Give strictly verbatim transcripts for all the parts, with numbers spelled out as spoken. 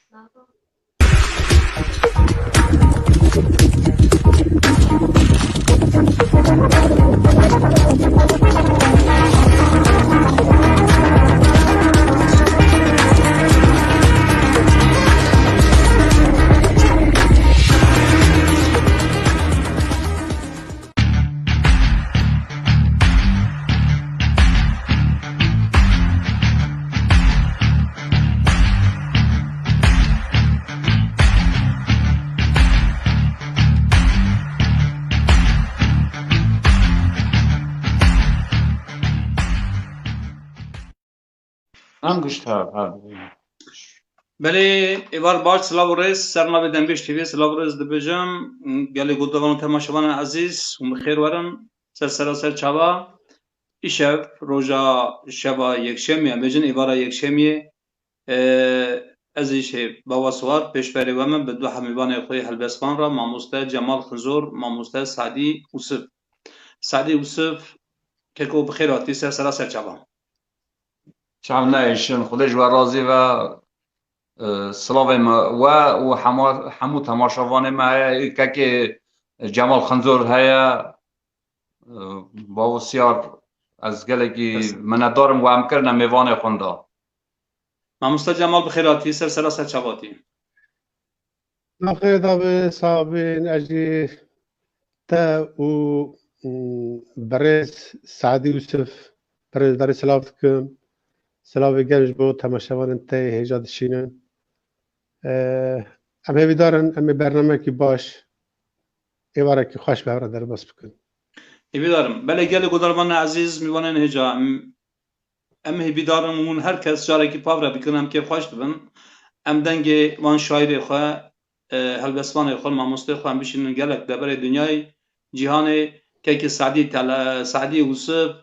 Em gişt hev, hev. Belê, êvar baş, silav û rêz, ser navê Dengbêj T V silav û rêz dibêjim. Gelê guhdarvan û temaşevanên ezîz, hûn bi xêr werin. Ser sera ser çava. Îşev, roja şeva yekşemê, em bêjin êvara yekşemê, e, ez îşê Bava Siwar, pêşberê we min bi du hemîvanê xwe yê helbestvan re, mamoste Cemal Xinzor, mamoste Sadî Ûsif. Sadî Ûsif, keko bi xêr hatî ser sera ser çava. Çav neêşin, Xwedê ji we razî be. E, silavê me we û hema-, hemû temaşevanê me heye. Kekê Cemal Xinzor heye. E, Bavo Siyar, ez gelekî Bes. Minetdar im we em kirine mêvanê xwe da. Mamoste Cemal, bi xêr hatî, ser sera ser çava hatî. Navxêr da be, sax bin, ez jî te û, mm, birêz Sadî Yusuf, birêz berê silav dikim. Silavê germ ji bo temaşevanên te yê hêja dişînin. Em hêvîdar in, em ê bernameyekî baş, êvarekî xweş bi hev re derbas bikin. Hêvîdar im. Belê gelê guhdarvanên ezîz, mîvanên hêja, em, em hêvîdar in hûn her kes carekî pav re bikin, em kêfxweş dibin. Em dengê van şaîrê xwe, e, helbestvanê xwe, mamostê xwe em bişînin gelek deverê dinyayê, cîhanê, kekê Sadî Tele-, Sadî Yusuf,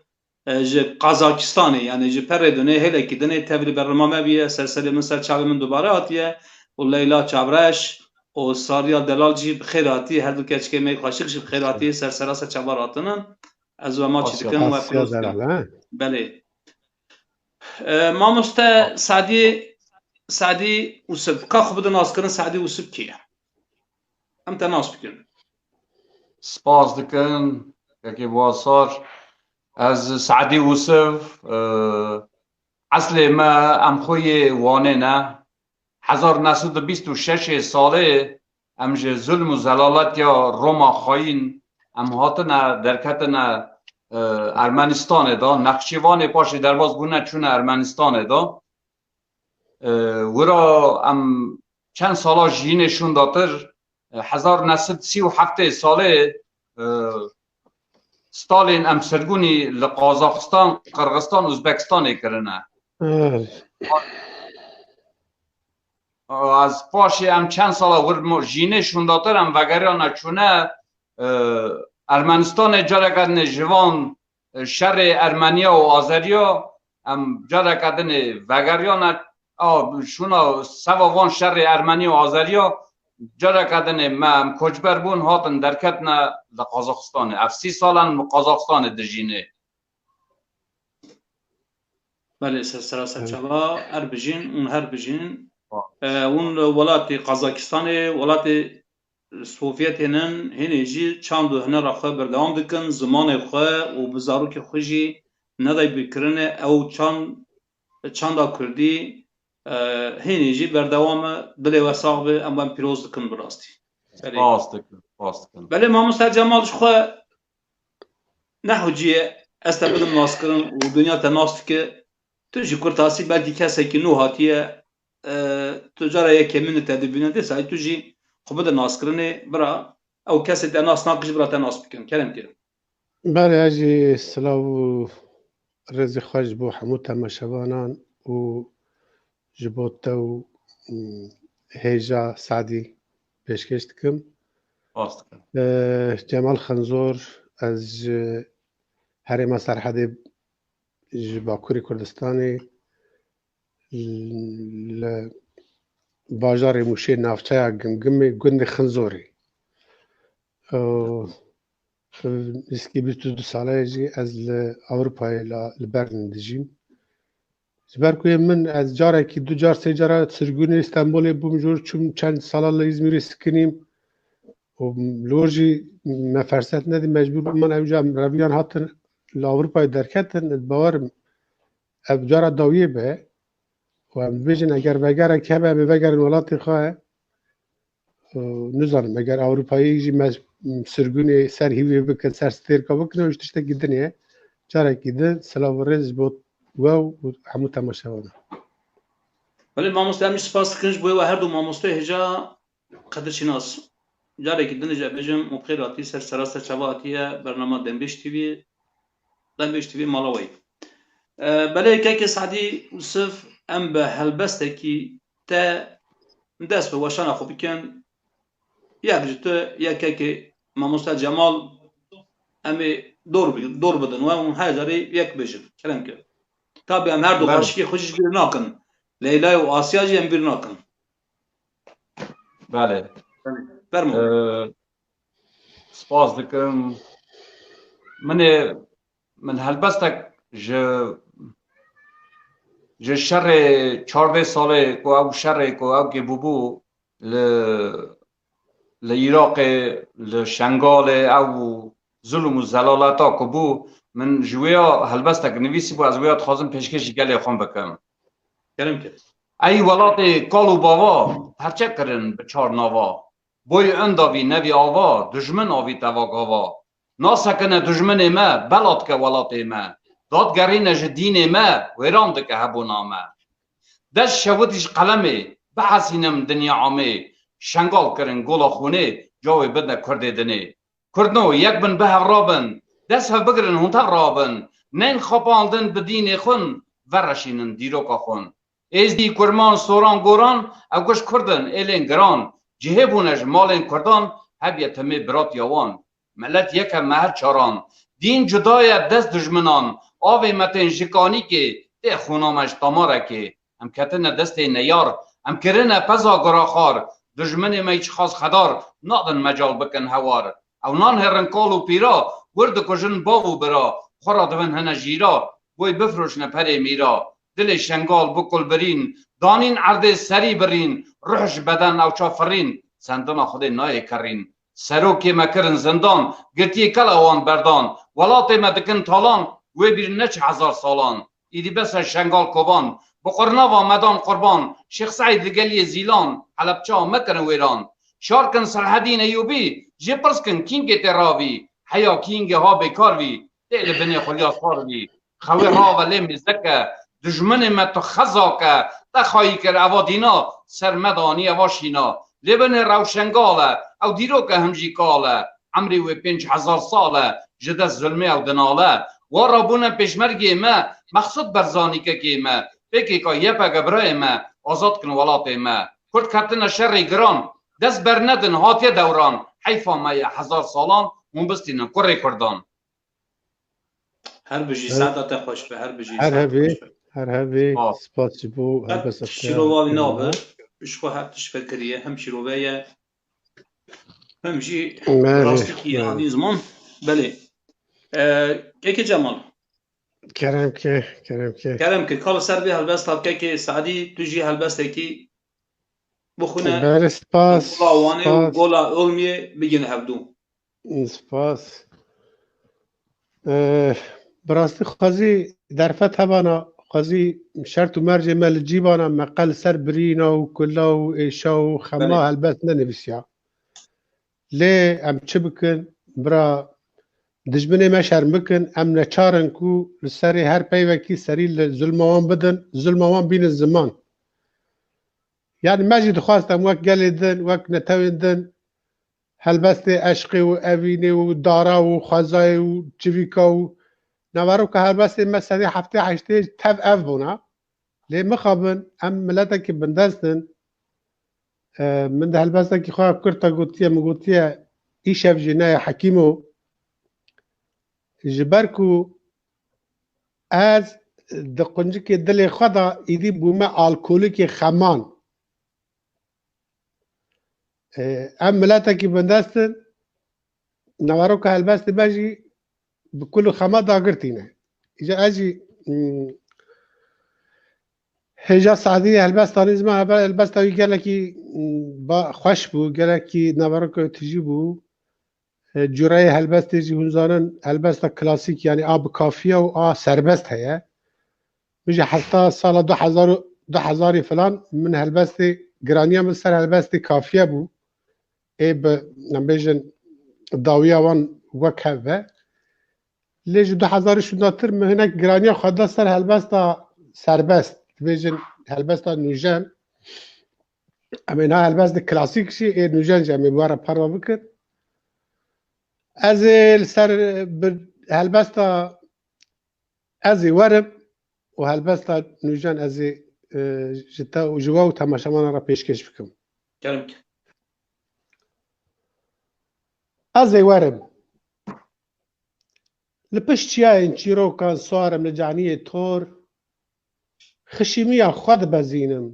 e, ji Qazakistanê, yani ji perê dinê, hêlekî dinê tevlî berrima me bûye, ser serê min, ser çavê min dubare hatiye û Leyla Çavreş û Sariya Delal jî bi xêr hatî, her du keçikê me xweşik jî bi xêr hatî, ser sera ser çava hatinin. Ez we maçî dikim, we piroz dikim. Belê. E, mamoste Sadî, Sadî Ûsif, ka xwe bide naskirin, Sadî Ûsif kî ye? Em te nas bikin. Spas dikim, kekê Basar. Ez Sadî Ûsif, e, eslê me, em xwe yê Wanê ne. Hezar neh sed û bîst û şeş salê em ji zulm û zelaletiya Roma xayîn em hatine, derketine, e, Ermenistanê de. Nexçîvanê paşê derbas bûne, çûne Ermenistanê de. E, wira em çend sala jiyînê şûndatir, e, hezar neh sed sî û heftê salê, e, Stalin em sirgûnî li Qazaxistan, Qirxistan, Uzbekistanê kirine. Evet. Ez paşê em çend sala wir mo-, jiyînê şûndatir em vegeriyane çûne, e, Ermenistanê, careke dinê ji van, e, şerê Ermeniya û Azeriya em careke dinê vegeriyane, a, şûna seva van şerê Ermeniya û Azeriya, careke dinê me em koçber bûn, hatin derketine li Qazaxistanê. Ev sî sal em li Qazaxistanê dijînê. Belê, ser sera ser çava, her bijîn, hûn her bijîn. E, hûn welatê Qazakistanê, welatê Sovyetê nin, hînê jî çand û hunera xwe berdewam dikin, zimanê xwe û bi zarokê xwe jî nedayî bîrkirinê. Ew çand, çanda kurdî, e, hînê jî berdewam e. Dilê we sax be, em we pîroz dikin bi rastî. Belê. Spas dikim, spas dikim. Belê, mamoste Cemal, ji xwe ne hewcî ye ez te bidim naskirin û dinya te nas dike. Tu jî kurtasî belkî kesekî nû hatiye, e, tu cara yekemîn te dibîne, dê sayî tu jî xwe bide naskirinê, bira ew kesê te nas nakin jî bira te nas bikin. Kerem kirin. Belê, ez jî silav û rêzê xwe ji bo hemû temaşevanan û ji bo te û, mm, hêja Sadî pêşkêş dikim. Spas dikim. E, Cemal Xenzor, ez ji herêma Serhedê, ji Bakurê Kurdistanê, li bajarê Mûşê, navçeya Gimgimê, gundê Xinzorê. Û nîzikî bîst û du sale jî ez li Ewropayê la, li Berlîn dijîm. Ji ber ku yê min, ez carekî du car, sê cara sirgûnê Stenbolê bûm, jor çûm çend sala li Îzmîrê sikinîm. Û li wir jî me ferset nedî, mecbûr bûm. Min ew ca reviyan hatin li Ewropayê derketin, ez bawerim ev cara dawiyê be. Û em dibêjin, eger vegerek hebe, em ê vegerin welatê xwe. Û nizanim, eger Ewropayê jî me sirgûnê ser hîvê bikin, ser stêrka bikin, ew ji tiştekî din e. Carekî din silav û rêz ji bo we û hemû temaşevanan. Belê mamoste, em jî spas dikin ji bo we her du mamoste hêja qedirşînas. Carekî din jî bêjim û xêr hatî ser sera ser çava hatiye bernama Dembêj T V. Dembêj T V mala we ye. E, belê kekê Sadî Yusuf, em bi helbestekî te dest bi weşana xwe bikin. Yek ji tu, yek kekê mamoste Cemal, em ê dor bi-, dor bidin we û her carê yek bêjin. Kerem ke. Tabî em her du Belê. xweşikê xwe jî ji bîr nakin. Leyla û Asya jî em bîr nakin. Belê. Fermo. Ee, spas dikim. Min ê, min helbestek ji, ji şerê çardeh salê ku ew şerê ku ew kê bûbû li, li Iraqê, li Şengalê ew zulm û zelaleta ku bû, min ji wê ya helbestek nivîsîbû, ez wê ya dixwazim pêşkêşî gelê xwe bikim. Kerem ke. Ey welatê kal û bava, perçe kirin bi çar nava. Boy unda vî nevî ava, dijmin avî teva gava. Nasekine dijminê me, bela dike welatê me. Dad gerîne ji dînê me, wêran dike hebûna me. Dest şewitî ji qelemê, bihesînim dinya amê. Şengal kirin gola xûnê, cawê bidne Kurdê dinê. Kurdno, yek bin, bi hev rabin, dest hev bigirin, hûn tev rabin. Nên xapandin bi dînê xwin, vereşînin dîroka xwin. Êzdî, Kurman, Soran, Goran, ew giş Kurd in, êlên giran. Cihê bûne ji malên Kurdan, hebiye timê biratiya wan. Milet yek e me her çaran. Dîn cuda ye dest dijminan. Avê me tên ji kanîkê, tê xûna me ji tamarekê. Em ketine destê neyar. Em kirine peza guraxar. Dijminê me yî çiqas xedar, nadin mecal bikin hewar. Ew nan hêrin kal û pîra, wir dikujin bav û bira. Xwe re dibin hine jîra, boy bifroşne perê mîra. Dilê Şengal bû kulbirîn, danîn erdê serî birîn, ruh ji beden ew ça firîn, sendina Xwedê nayê kerîn. Serokê me kirin zindan, girtiyê kela wan berdan, welatê me dikin talan, wê bîr neçe hezar salan. Îdî bes e Şengal kovan, bi qurnava me dan qurban, Şêx Seîd li geliyê Zîlan, Helebça me kirin wêran. Şar kin Selhedîn Eyûbî, jê pirs kin kîngê tê ravî, heya kîngê ha bêkar vî, tê li binê xulya sar vî. Xewê rave lê mêzeke, dijminê me tu xezake, te xayî kir eva dîna, ser me danî eva şîna. Lê binê rew Şengal e, ew dîroke him jî kal e. Emrê wê pênc hezar sal e, ji dest zulmê ew dinale. Wa rabûne pêşmergê me, Mexsud Barzanî kekê me, P K K, Y P G birayê me, azad kin welatê me. Kurd ketine şerê giran, dest bernedin hatiye dewran, heyfa me ye hezar salan, hûn bistînin kurê Kurdan. Her bijî, Her- saeta te xweş be, her bijî, Her saeta hevê, xweş be. her hevê, Spas. spas ji bo Her helbesta te. şîrova wî nabe, ji xwe her tişt vekiriye, hem şîrove ye, hem jî Merê, rastîkî ye, merê. Anî ziman. Belê. Ee, Kekê Cemal. Kerem ke, kerem ke. Kerem ke, kal ser vê helbesta Kekê Sadî, tu jî helbestekî bixwine. Belê, spas, Gola Wanê û spas. Gola Urmiyê bigin hevdû. Spas. Ee, bi rastî xwezî derfet hebana, xwezî şert û mercê me li cî bana, me qe li ser birîna û kula û êşa û xema Belê. helbest nenivîsiya. Lê em çi bikin? Bira, dijminê me şerm bikin, em neçar in ku li serê her peyvekî serî li zulma wan bidin, zulma wan bînin ziman. Yani me jî dixwast em wek gelê din, wek netewên din, helbestê eşqê û evînê û dara û xwezayê û çivîka û naveroka helbestê me sedê heftê heştê tev ev bûna. Lê mixabin, em miletekî bindest in. E, min di helbestekî xwe ya kurt de gotiye, min gotiye, îşev jî neye Hekîmo. Ji ber ku ez di quncikê dilê xwe de îdî bûme alkolîkê xeman. E, em miletekî bindest in, naveroka helbestê me jî bi kul û xema dagirtî ne. Îca ez jî, mm, Hêja Sadî helbesta nîzma hebe-, helbesta wî gelekî, mm, ba-, xweş bû, gelekî naveroka wî tijî bû. E, cureyê helbestê jî hûn zanin, helbesta klasîk, yanî a bi kafiye û a serbest heye. Min jî heta sala du hezar û, du hezarî filan min helbestê, giraniya min ser helbestê kafiye bû. Ê bi, em bêjin, dawiya wan wek hev be. Lê ji du hezarî şûndatir min hinek giraniya xwe da ser helbesta serbest. Dibêjin helbesta nûjen. Em ê niha helbestê klasîk jî ê nûjen jî em ê bi we re parve bikin. Ez ê li ser bi helbesta Ez ê werim û helbesta nûjen ez ê, e, ji te û ji we û temaşevanan re pêşkêş bikim. Kerem ke. Ez ê werim. Li pişt çiyayên çîrokan siwar im li caniyê tor, xişîmiya xwe dibezînim.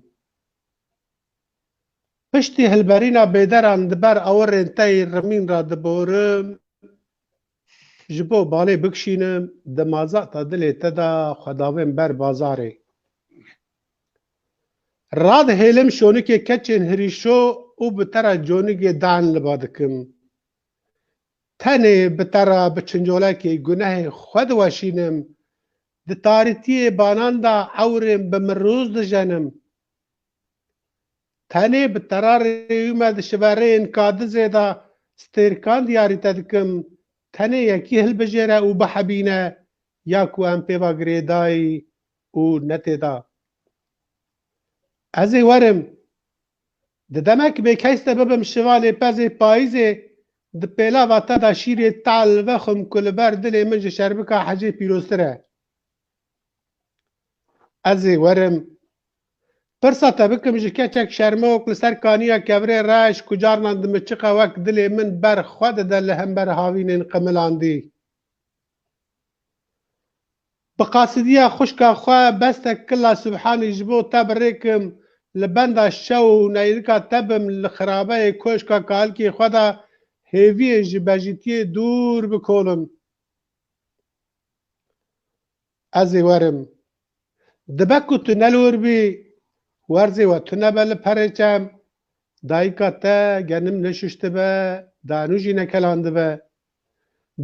Piştî hilberîna bêderan di ber awirên te yê rimîn re diborim, ji bo balê bikişînim, di mazata dilê te de xwe davêm ber bazarê. Radihêlim şonikê keçên hirîşo û bi te re conikê dan li ba dikim. Tenê bi te re bi çincolekê gunehê xwe diweşînim, di tarîtiyê banan de ewrên bi mirûz dijenim. Tenê bi te re rêwî me di şivereyên Kadizê de stêrkan diyarî te dikim, tenê yekî hilbijêre û bihebîne ya ku em pê ve girêdayî û ne tê de. Ez ê werim. Di demek bêkeys de bibim şivanê pezê payîzê, di pêlava te de şîrê tal vexwim ku li ber dilê min ji şerbika hecê pîroztir e. Ez ê werim. Pirsa te bikim ji keçek şermok li ser kaniya kevirê reş ku carnan dimiçiqe wek dilê min ber xwe dide li hember havînên qimilandî. Bi qasidiya xwişka xwe bestek kila Subhanî ji bo te birêkim, li benda şew û neynika te bim, li xirabeyê koşka kalikê xwe de hêviyên ji bejîtiyê dûr bikolim. Ez ê werim. Dibe ku tu ne li wir bî, werzê we tune be li perê çem, dayika te genim neşuştibe, danû jî nekelandibe.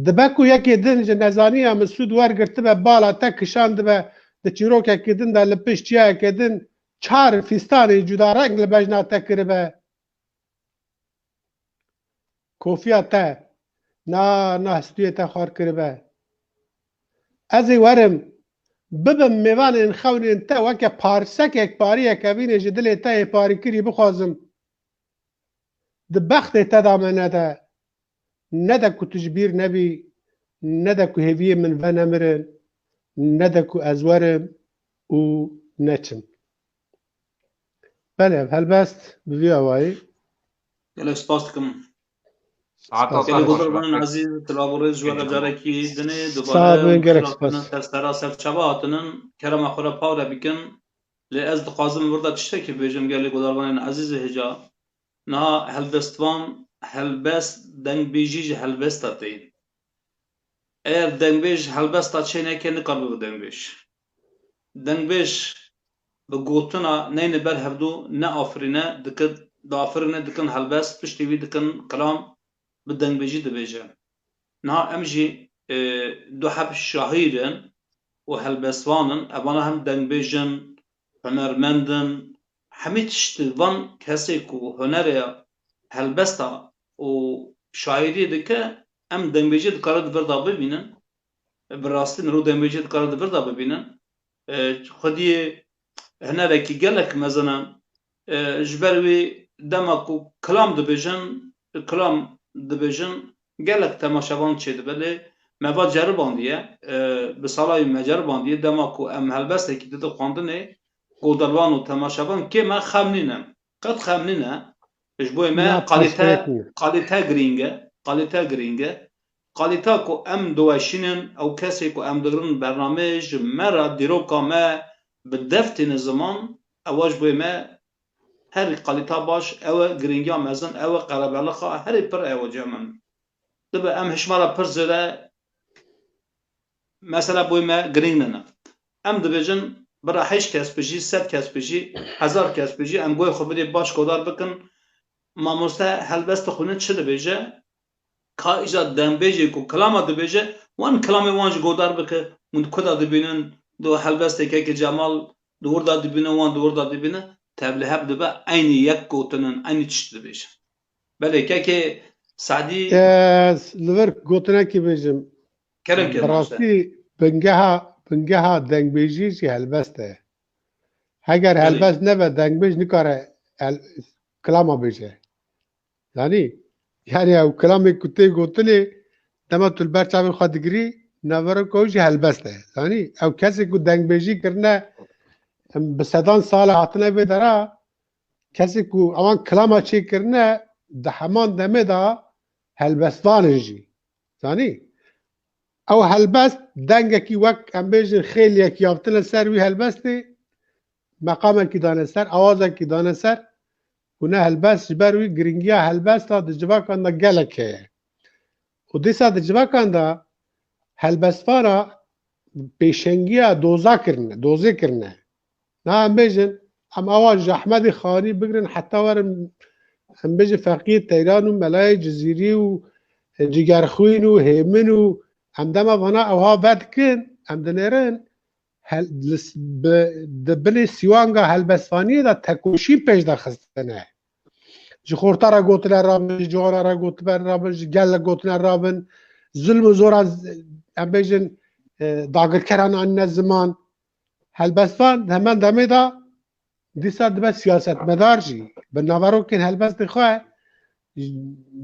Dibe ku yekê din ji nezaniya min sûd wergirtibe, bala te kişandibe, di çîrokekî din de li pişt çiyayeke din çar fîstanê cudareng li bejna te kiribe. Kofiya te, na, na stûyê te xwar kiribe. Ez ê werim, bibim mêvanên xewnên te, weke parsekek pariyeke vînê ji dilê te yê parîkirî bixwazim. Di bextê te de me nede. Ne de ku tu ji bîr nebî, ne de ku hêviyê min venemirin, ne de ku ez werim û neçim. Belê, ev helbest bi vî awayî. Gelek spas dikim. Saeta Spas. Gelek te xweş be. Guhdarvanên ezîz, silav û rêz ji we re carekî dinê. Sağ olun, dubare gelek spas. Testera serçava hatinin, kerema xwe re pawre bikin. Lê ez dixwazim vir de tiştekî bêjim gelê guhdarvanên ezîz ê hêja. Niha helbestvan, helbest, dengbêjî ji helbesta tê. Eger dengbêj helbesta çê neke, nikar bibe dengbêj. Dengbêj bi gotina neyne ber hevdû ne afirîne dikin, diafirîne dikin helbest, piştî wî dikin kilam, bi dengbêjî dibêje. Niha em jî, e, du heb şahîr in û helbestvan in, evana hem dengbêj in, hunermend in, hemî tişt van kesê ku hunerê helbesta û şaîriyê dike, em dengbêjê dikare di vir de bibînin. Bi rastî mirov dengbêjê dikare di vir de bibînin. E, xwediyê hunerekî gelek mezin e. E, ji ber wî dema ku kilam dibêjin, kilam dibêjin, gelek temaşevan çêdibe, lê me va ceribandiye, e, bi sala wî me ceribandiye, dema ku em helbestekî dide xwendinê, guhdarvan û temaşevan kêm e, xem nîne. Qet xem nîne. Ji bo me Ya, qalîte, piştrekî. Qalîte girîng e, qalîte girîng e. Qalîta ku em diweşînin, ew kesê ku em digirin bernameyê ji me re dîroka me bi dev tîne ziman, ew ji bo me her qalîta baş, ew e girîngiya mezin, ew e qerebelixa herî pir ew e cem min. Dibe em hişmara pir zêde mesela boy me girîng nene. Em dibêjin Bira heşt kes bijî, sed kes bijî, hezar kes bijî, em goyê xwe bidê baş godar bikin. Mamoste helbesta xwe ne çi dibêje? Ka îca dengbêjê ku kilama dibêje, wan kilamê wan jî godar bike, hûn di ku de dibînin, di helbestê kekê Cemal di wir de dibîne, wan di wir de dibîne, tevliheb dibe, eynî yek gotin in, eynî tişt dibêjin. Belê, kekê Sadî Ez li vir gotinekî bêjim. Kerem ke, Bi mamoste. Rastî bingeha, bingeha dengbêjî jî helbest e. Heger Belê. Helbest nebe, dengbêj nikare el, kilama bêje. Zanî? Yani ew kilamê ku tê gotinê, dema tu li ber çavê xwe digirî, naveroka wî jî helbest e. Zanî? Ew kesê ku dengbêjî kirine, em, bi sedan sal e hatine vê dera, kesê ku ewan kilama çêkirine, di heman demê de helbestvan in jî. Zanî? Ew helbest dengekî wek, em bêjin, xêliyekî haftine ser wî helbestê, meqamekî dane ser, awazekî dane ser, û ne helbest ji ber wî giringiya helbesta di civakan de gelek heye. Û dîsa di civakan de helbestvana pêşengiya doza kirine, dozê kirine. Na em bêjin, em awa ji Ehmedê Xanî bigirin heta werin, em bêjin Feqiyê Teyran û Melayê Cizîrî û Cigerxwîn û Hêmin û em dema vana ewha vedikin, em dinêrin, hel-, li s-, bi, di binê sîwanga helbestvaniyê de tekoşîn pêş de xistine. Ji xorta re gotine rabin, ji ciwana re gotine rabin, ji gel re gotine rabin, zulm û zora z-, em bêjin, e, dagirkeran anîne ziman. Helbestvan di heman demê de dîsa dibe siyasetmedar jî. Bi naverokên helbestê xwe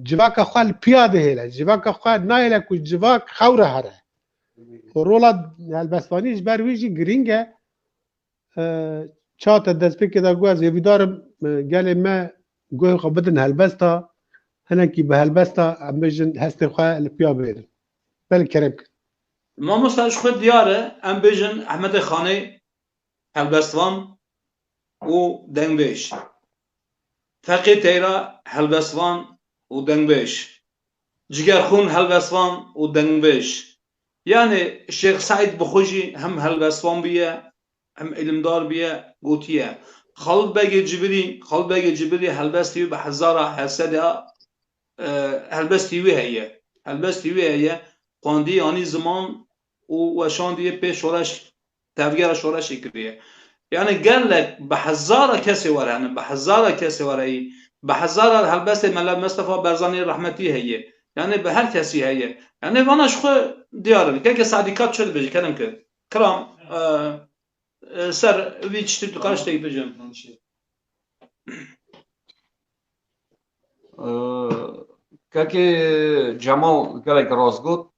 civaka xwe li piya dihêle. Civaka xwe nahêle ku civak xew re here. Û rola helbestvanî ji ber wî jî girîng e. E, çate destpêkê de got, ez hêvîdar im, e, gelê me guhê xwe bidin helbesta, hinekî bi helbesta, em bêjin, hestê xwe li piya bêrin. Belê kerem kin. Mamosta ji xwe diyar e, em bêjin Ehmedê Xanê helbestvan û dengbêj. Feqê Teyra helbestvan û dengbêj. Cigerxûn helbestvan û dengbêj. Yanî Şêx Seîd bi xwe jî hem helbestvan bûye, hem îlimdar bûye, gotiye. Xalid Begê Cibirî, Xalid Begê Cibirî helbestî wî bi hezara heft sed e, e, helbestî wî heye. Helbestî wî heye. Xwendî, anî ziman û weşandiye pê şoreş, tevgera şoreşê kiriye. Yani gelek bi hezara kesê were hene, bi hezara kesê were yî, bi hezara helbestê Mela Mustafa Barzanî rehmetî heye. Yani bi her kesî heye. Yani vana ji xwe diyar in. Keke Sadî ka çi dibêje, kerem ke. Kiram, e, e, ser vî tiştî tu kaş têk bêjin. Ee, Kekê Cemal gelek rast got.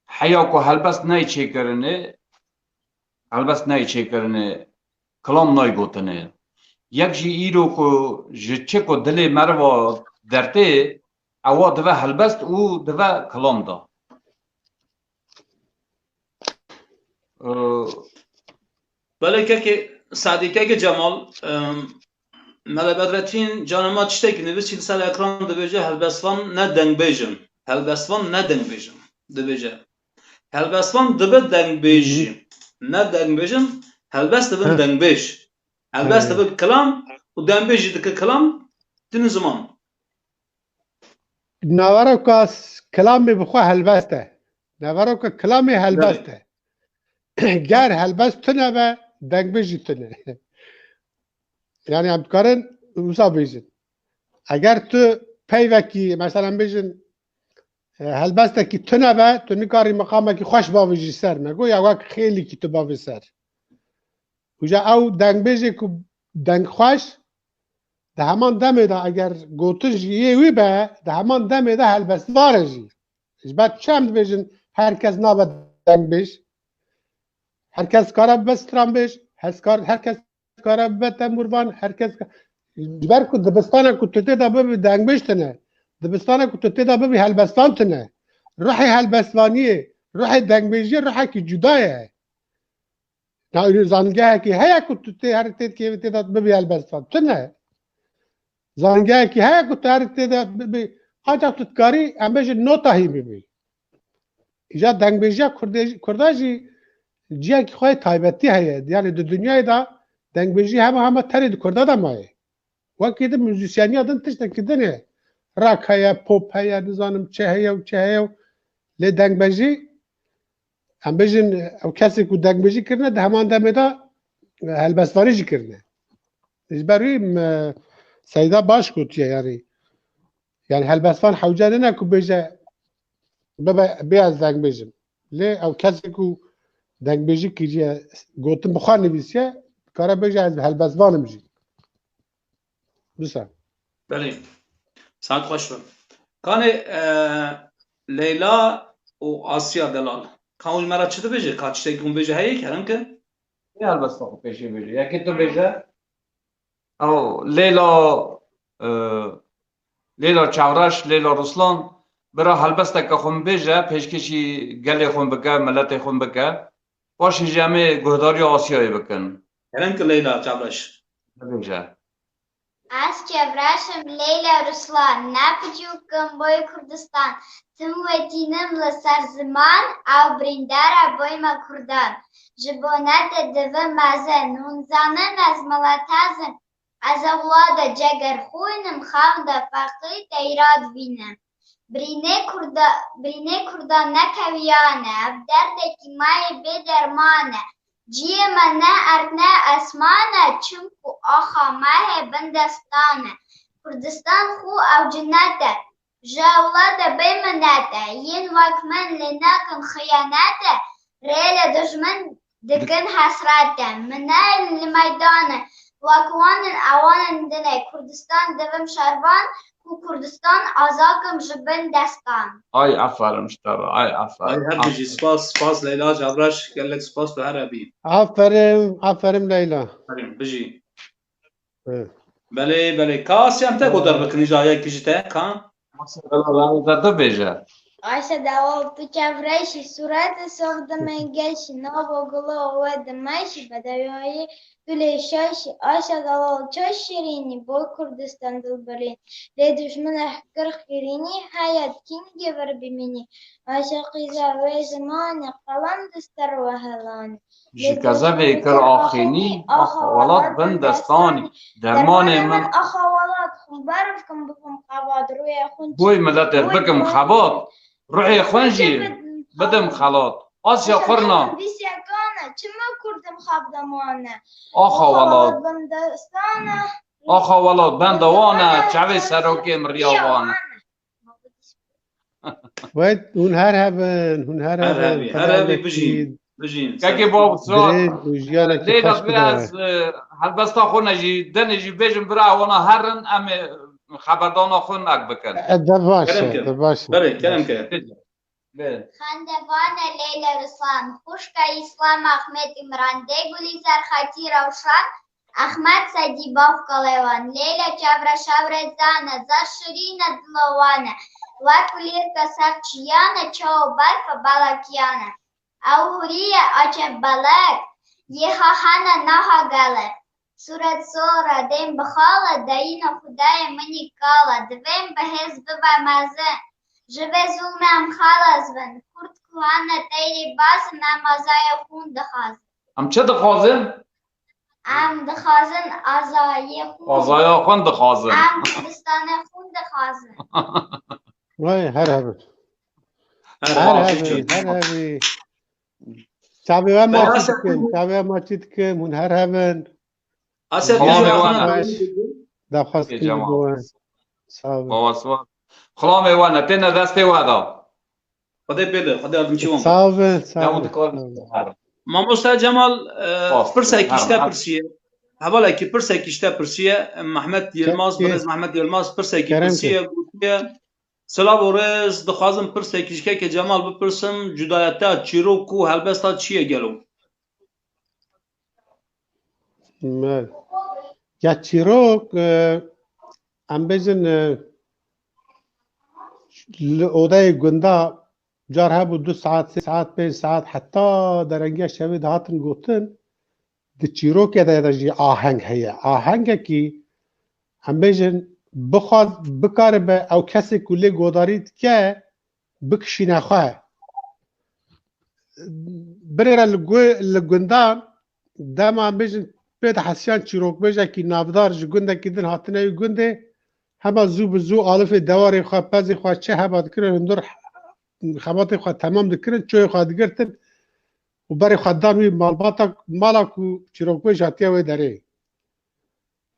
Heya ku helbest nayê çêkirinê, helbest nayê çêkirinê, kilam nayê gotinê. Yek jî îro ku ji çi ku dilê meriva dertê, ewa dive helbest û dive kilam da. Ee, Belê kekê Sadî, kekê Cemal, em, Mele Bedretîn Canema tiştekî nivîsî li ser ekran dibêje, helbestvan ne dengbêj in. Helbestvan ne dengbêj in, dibêje. Helbestvan dibe dengbêj jî. Ne dengbêj in, helbest dibin dengbêj. Helbest dibe kilam û dengbêj jî dike kilam, tînin ziman. Naveroka s-, kilamê bi xwe helbest e. Naveroka kilamê helbest e. Ger helbest tune be, dengbêj jî tune. Yani em dikarin wisa bêjin. Eger tu peyvekî, mesela bêjin, e, helbestekî tune be, tu nikarî meqamekî xweş bavêjî ser. Me got ya wek xêlîkî tu bavê ser. Û ja ew dengbêjê ku deng xweş, di heman demê de eger gotin ji yê wî be, di heman demê de helbestvar e jî. Ji ber çi em dibêjin her kes nabe dengbêj? Her kes kare bibe stranbêj, her kes kar-, her kes kare bibe tembûrvan, her kes ka-, ji ber ku dibistana ku tu tê de bibî dengbêj tune, dibistana ku tu tê de bibî helbestvan tune. Ruhê helbestvaniyê, ruhê dengbêjiyê ruhekî cuda ye. Na, zanîngehekî heye ku tu tê her tê dikevî tê de bibî helbestvan. Tune. Zanîngehekî heye ku tu her tê de bibî, ancak tu dikarî, em bêjin nota hîn bibî. Îja dengbêjiya Kurdê-, Kurda jî ciyekî xwe yê taybetî heye. Yani di dinyayê de dengbêjî hema hema tenê di Kurda de maye. Wekî di muzîsyeniya din tiştekî din e. Rock heye, pop heye, nizanim çi heye û çi heye û lê dengbêjî, em bêjin, ew kesê ku dengbêjî kirine, di heman demê de, e, helbestvanî jî kirine. Ji ber wî me Seyda baş gotiye, yani. Yani helbestvan hewce nine ku bêje, "Bibe, bê ez dengbêjim." Lê ew kesê ku dengbêjî kiriye, gotin bi xwe nivîsiye, dikare bêje, "Ez helbestvan im jî." Wisa. Belê. Saet xweş be. Kanê, e, Leyla û Asya Delal. Ka hûn ji me re çi dibêje? Ka tiştekî hûn bêje heye, kerem ke? Ê helbesta xwe pêşî bêje. Yekê tu bêje. Ew, Leyla, e, Leyla Çavreş, Leyla Ruslan, bira helbesteke xwe bêje, pêşkêşî gelê xwe bike, miletê xwe bike. Paşê jî em ê guhdariya Asyayê bikin. Kerem ke Leyla Çavreş. Bibêje. Ez Çavreş im, Leyla Ruslan, ne piçûk im, boy Kurdistan. Tim wetînim li ser ziman, ew birîndar e boy me Kurdan. Ji bo ne te divim mezin, hûn zanin ez miletez im. Ez ewlada Cegerxwîn im, xewn de feqîr teyra divînim. Birînê Kurda, birînê Kurdan ne kewiyane, ev derdekî me yê bê derman e. Ciyê me ne erd ne esman e, çimkû axa me hê bin destan e. Kurdistan xwe ew cinet e. Ji ewlada bê minet e, yên wek min lê nakin xiyanet e, rê li dijmin dikin hesret e. Min ne li meydan e, wek wan in ewan in din e. Kurdistan divim şervan, ku Kurdistan azakim ji bin destan. Ay aferin ji te re, ay aferin. Ay her bijî, spas, spas Leyla Cavreş, gelek spas tu her hebî. Aferin, aferin Leyla. Aferin, bijî. Hı. Belê, belê. Ka Asya em te godar bikin îja yekî ji te, ka? Maşallah, Leyla te bêje. Ayşe Delal tu çevreşî, sûretê sof dimegeşî, nava gula we dimeşî, bedewayê tu lê şaşî. Ayşe Delal çaş şirînî, boy Kurdistan dilbirîn. Lê dijmin ehkir xirînî, heyet kîngê vir bimînî. Ayşe qîza wê zimanê, qelem dister we helanî. Ji kezebê kir axînî, axa welat bin destanî. Dermanê min, axa welat, xwe berv kim bikim xebat, rûyê xwe boy miletê bikim xebat, ruhê xwe jî bidim xelat. Asya qurna. Dîsyakane, çima kurdim xebat demane. Axa welat bin destane. Axa welat, ben dewane, çavê serokê miriya wane. Wet, hûn her hebin, hûn her hebin. Her hebî, her hebî, bijîn. Bijîn. Kekê bav, Suat. Dirêj û jiyanekî xweş bide. Ez, e, helbesta xwe ne jî, denê jî bêjim bira wana herin, em ê xeberdana xwe nek bikin. E, de baş e, de baş e. Berê, kerem ke. Bê. Xendevane Leyla Ruslan, xwişka Îslam Ahmet Îmran, dê Gulîzer Xetî Rewşan, Ehmed Sedî bav kalê wan, Leyla çevre şevre zane, zar şirîne dilo wane, wek kulîrka ser çiyane, çawa berfe bala kiyane. Ew hûrî ye açe belek, yê ha hene naha gele. Sûret sor e, dêm bi xal e, deyîna Xwedayê min î kal e, divêm bi hêz bibe mezin. Ji vê zulmê em xelas bin. Kurd ku hene teyrê baz in, em azaya xwîn dixwazin. Em çi dixwazin? Em dixwazin azayê xwe. Azaya xwe dixwazin. Em Kurdistanê xwe dixwazin. Vay, her hebin. Her hebin, her hebin. Çavê we maçî dikim, çavê we maçî dikim, hûn her hebin. Asya, tu jî axuna. Daxwaz dikim bo we. Sağ ol. Baba, sağ ol. Xulamê we ne, têne destê we da. Xwedê pê de, Xwedê yardimcî wan be. Sağ ol, sağ ol. Mamoste Cemal, e, pirsekî ji te pirsiye. Hevalekî pirsekî ji te pirsiye. Mehmet Yilmaz, birêz Mehmet Yilmaz pirsekî pirsiye, gotiye, Silav û rêz, dixwazim pirsekî ji kekê Cemal bipirsim, cudayetiya çîrok û helbesta çi ye gelo? Me, ya çîrok, e, em bêjin, e, li odeyê gunda car hebû du saet, sê saet, pênc saet, heta derengiya şevê dihatin gotin, di çîrokê de, de jî aheng heye. Ahengekî, em bêjin, bixwaz, bikaribe ew kesê ku lê godarî dike, bikişîne xwe. binêre li gu-, li gundan, dema em bêjin pê de hesiyan çîrokbêjekî navdar ji gundekî din hatine wî gundê, hema zû bi zû alifê dewarê xwe, pezê xwe çi heba dikirin, hundir xebatê xwe temam dikirin, çoyê xwe digirtin û berê xwe dan wî malbata, mala ku çîrokbêj hatiye wê derê.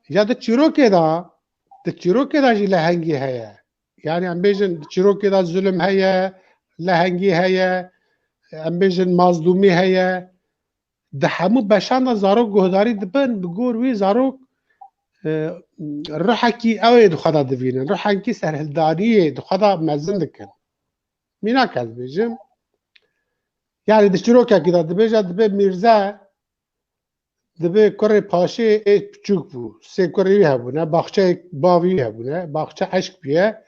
Ya di çîrokê de, di çîrokê de jî lehengî heye. Yani em bêjin di çîrokê de zulm heye, lehengî heye, em bêjin mazlûmî heye. Di hemû beşan de zarok guhdarî dibin, bi gor wî zarok, e, ruhekî ew ê di xwe de divînin. Ruhekî serhildaniyê di xwe de mezin dikin. Mînak ez bêjim. Yani di çîrokekî de dibêje, dibê mîrze, dibê kurê paşê ê piçûk bû. Sê kurê wî hebûne, baxçeyê bavî wî hebûne, baxçe eşk bûye.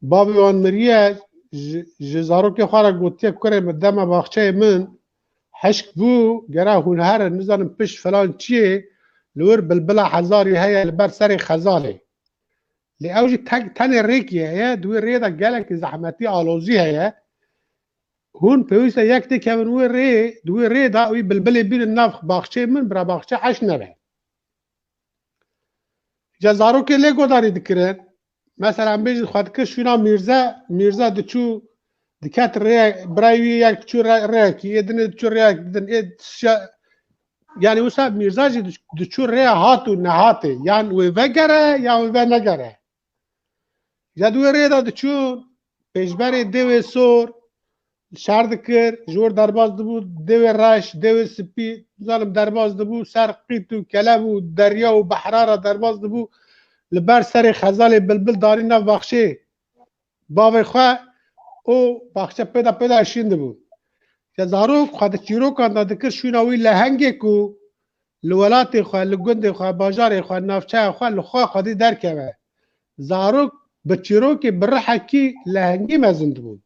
Bavê wan miriye, ji, ji zarokê xwe re gotiye, kurê min, deme baxçeyê min hişk bû, gera hûn herin, nizanim pişt filan çiyê, li wir bilbila hezarî heye li ber serê xezalê. Lê ew jî tek, tenê rêkî heye, di wê rê de gelekî zehmetî, alozî heye. Hûn pêwîst e yek têkevin wê rê, di wê rê de wî bilbilê bînin nav baxçeyê min, bira baxçe eşk nebe. Ca zarokê lê godarî dikirin. Mesela em bêjin xwe dikir şûna mîrze, mîrze diçû diket rê, birayê wî yek diçû rê, rêyekî, ê dinê diçû rêyek din, ê şe-, yani wisa mîrze jî diç-, diçû rêya hat û nehatê, yan wê vegere, yan wê venegere. Ya di wê rê de diçûn pêşberê dêwê sor şer dikir, ji wir derbas dibû dêwê reş, dêwê spî, nizanim derbas dibû ser qît û keleb û derya û behra re derbas dibû, li ber serê xezalê bilbil darî nav baxçê bavê xwe û baxçe pê de pê de eşîn dibû. Ya zarok xwe di çîrokan de dikir şûna wî lehengê ku li welatê xwe, li gundê xwe, bajarê xwe, navçeya xwe li xwe xwedî derkeve. Zarok bi çîrokê, bi rihekî lehengî mezin dibûn.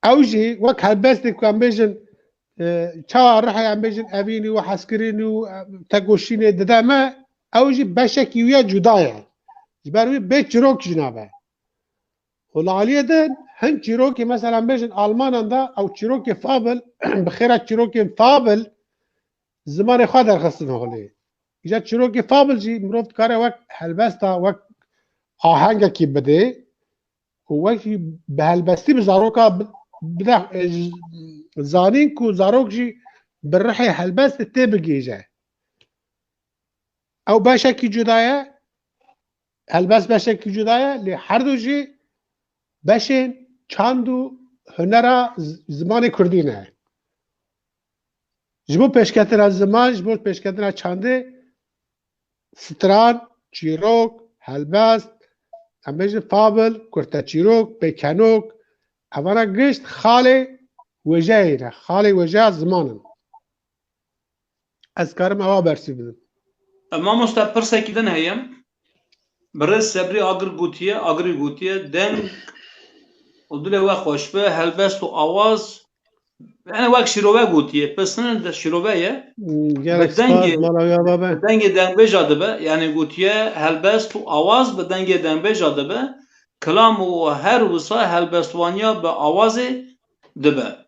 Ew jî wek helbestê ku em bêjin, e, çawa rihê em bêjin evînî û hezkirinî û, e, tegoşînê dide me, ew jî beşekî wî ya cuda ye. Ji ber wî bê çîrok jî nabe. Û li aliyê din hin çîrokê, mesela em bêjin Almanan de, ew çîrokê fabel, bi xêra çîrokên fabel zimanê xwe derxistin holê. Îca çîrokê fabel jî mirov dikare wek helbesta, wek ahengekî bidê û wek jî bi helbestî bi zaroka bi-, bide, e, j-, zanîn ku zarok jî bi rihê helbestê tê bigihîje. Ew beşekî cuda ye, helbest beşekî cuda ye, lê her du jî beşên çand û hunera z-, zimanê kurdî ne. Ji bo pêşketina ziman, ji bo pêşketina çandê, stran, çîrok, helbest, em bêjin fabel, kurteçîrok, pêkenok, evana gişt xalê wêjeyê ne, xalê wêjeya ziman in. Ez karim ewa bersî bidim. E, mamoste, pirsekî din heye. Birêz Sebrî Agir gotiye, Agirî gotiye, deng û dilê we xweş be, helbest û awaz, yani wek şîrove gotiye, pisinin de şîrove ye. Hmm, gelek Bi dengê, spas, mala wî ava be. bi dengê dengbêja dibe, yani gotiye, helbest û awaz bi dengê dengbêja dibe, kilam û her wisa helbestwaniya bi awazê dibe.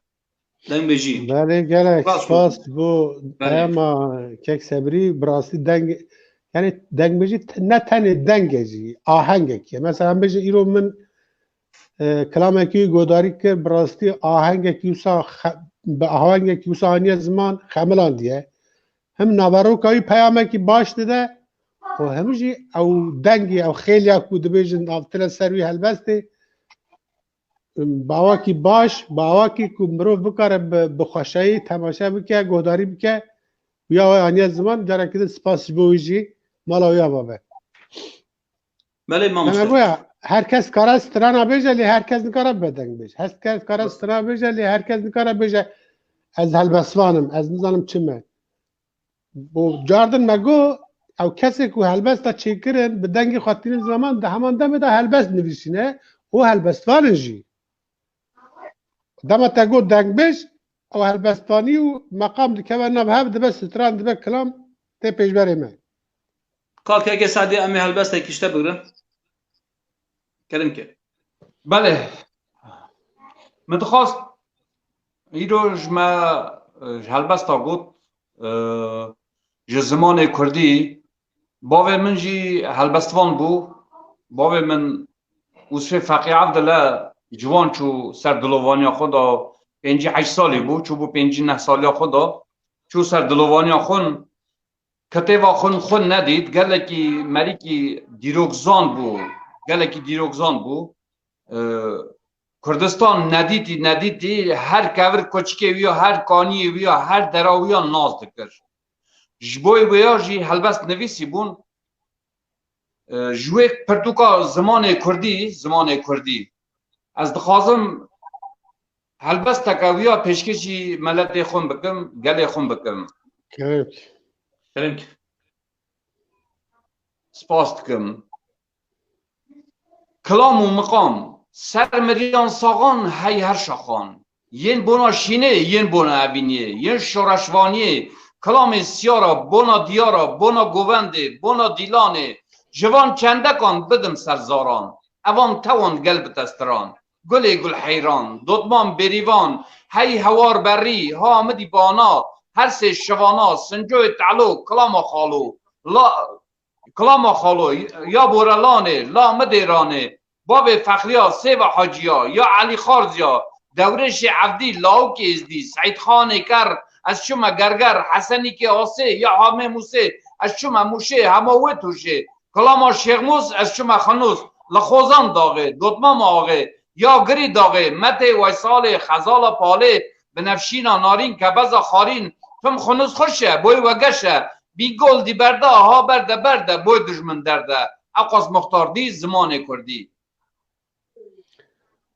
Dengbêjî. Belê, gelek Spas spas bo Belê. peyama kek Sebrî, bi rastî deng, yani dengbêjî te-, ne tenê deng e jî, ahengekî ye. Mesela em bêjin îro min, e, kilamekî godarî kir, bi rastî ahengekî wisa xe-, bi ahengekî wisa aniye ziman xemilandiye. Him naveroka wî peyamekî baş dide û him jî ew dengê, ew xêliya ku dibêjin, avtine ser wî helbestê, bi awakî baş, bi awakî ku mirov bikare bi, bi xweşayî temaşe bike, guhdarî bike, ya we aniye ziman, carekî din spas ji bo wî jî, mala wî ava be. Belê, Deme mamoste. Goya, her kes kare strana bêje, lê her kes nikare bedeng bêje. Her kes kare strana bêje, lê her kes nikare bêje, ez helbestvan im, ez nizanim çi me. Bo cardin me got, ew kesê ku helbesta çêkirin, bi dengê xwe tînin ziman, di heman demê de helbest nivîsîne û helbestvan in jî. Dema te got dengbêj, ew helbestvanî û meqam dikeve nav hev, dibe stran, dibe kilam, tê pêşberê me. Kak, heke Sedî, em ê helbestekî ji te bigrin. Kerim ke. Belê. Min dixwast, Îro ji me, e, ji helbesta got, e, ji zimanê kurdî, bavê min jî helbestvan bû. Bavê min Ûsfê Feqî Evdile ciwan çû ser dilovaniya xwe de, pêncî heşt salî bû, çûbû pêncî neh saliya xwe de, çû ser dilovaniya xwe. Kitêba xwe xwe nedît, gelekî merîkî dîrokzan bû, gelekî dîrokzan bû. E, Kurdistan nedîtî, nedîtî, her kevir koçikê wî ya, her kaniyê wî ya, her dera wî ya nas dikir. Ji bo wê ya jî helbest nivîsî bûn. E, ji wê pirtûka zimanê kurdî, zimanê kurdî, ez dixwazim helbesteke wî ya pêşkêşî miletê xwe bikim, gelê xwe bikim. Kerem. Kerem. Spas dikim. Kilam û miqam, ser miriyan saxan hey her şaxan. Yên bona şînê, yên bona evîniyê, yên şoreşvaniyê, kilamê siyara, bona diyara, bona govendê, bona dîlanê, ji van çendekan bidim ser zaran, evan tewan gel bite stiran. Gulê gulheyran, dotman bêrîvan, hey hewar berî, ha midî bana, her sê şivana, sincoyê telo, kilama xalo, la, Kilama xalo, ya Borelanê, la Midêranê, bavê Fexriya, Sêva Haciya, ya Elî Xarziya, Dewrêşê Evdî, Lawikê Êzdî, Seîdxanê Ker, ez çûme Gerger, Hesenîkê Asê, ya Hamê Mûsê, ez çûme Mûşê, hema wê tûşê, Kilama Şêxmûs, ez çûme Xinûs, li Xozan daxê, Dotmama axê, ya Girî daxê, Metê Weysalê, Xezala Palê, Binefşîna Narîn, Kebeza Xarîn, tim Xinûs xweş e, boy we geş e, Bîgol dî berda, ha berde berde, boy dijmin derde. Eqas muxtar dî zimanê kurdî.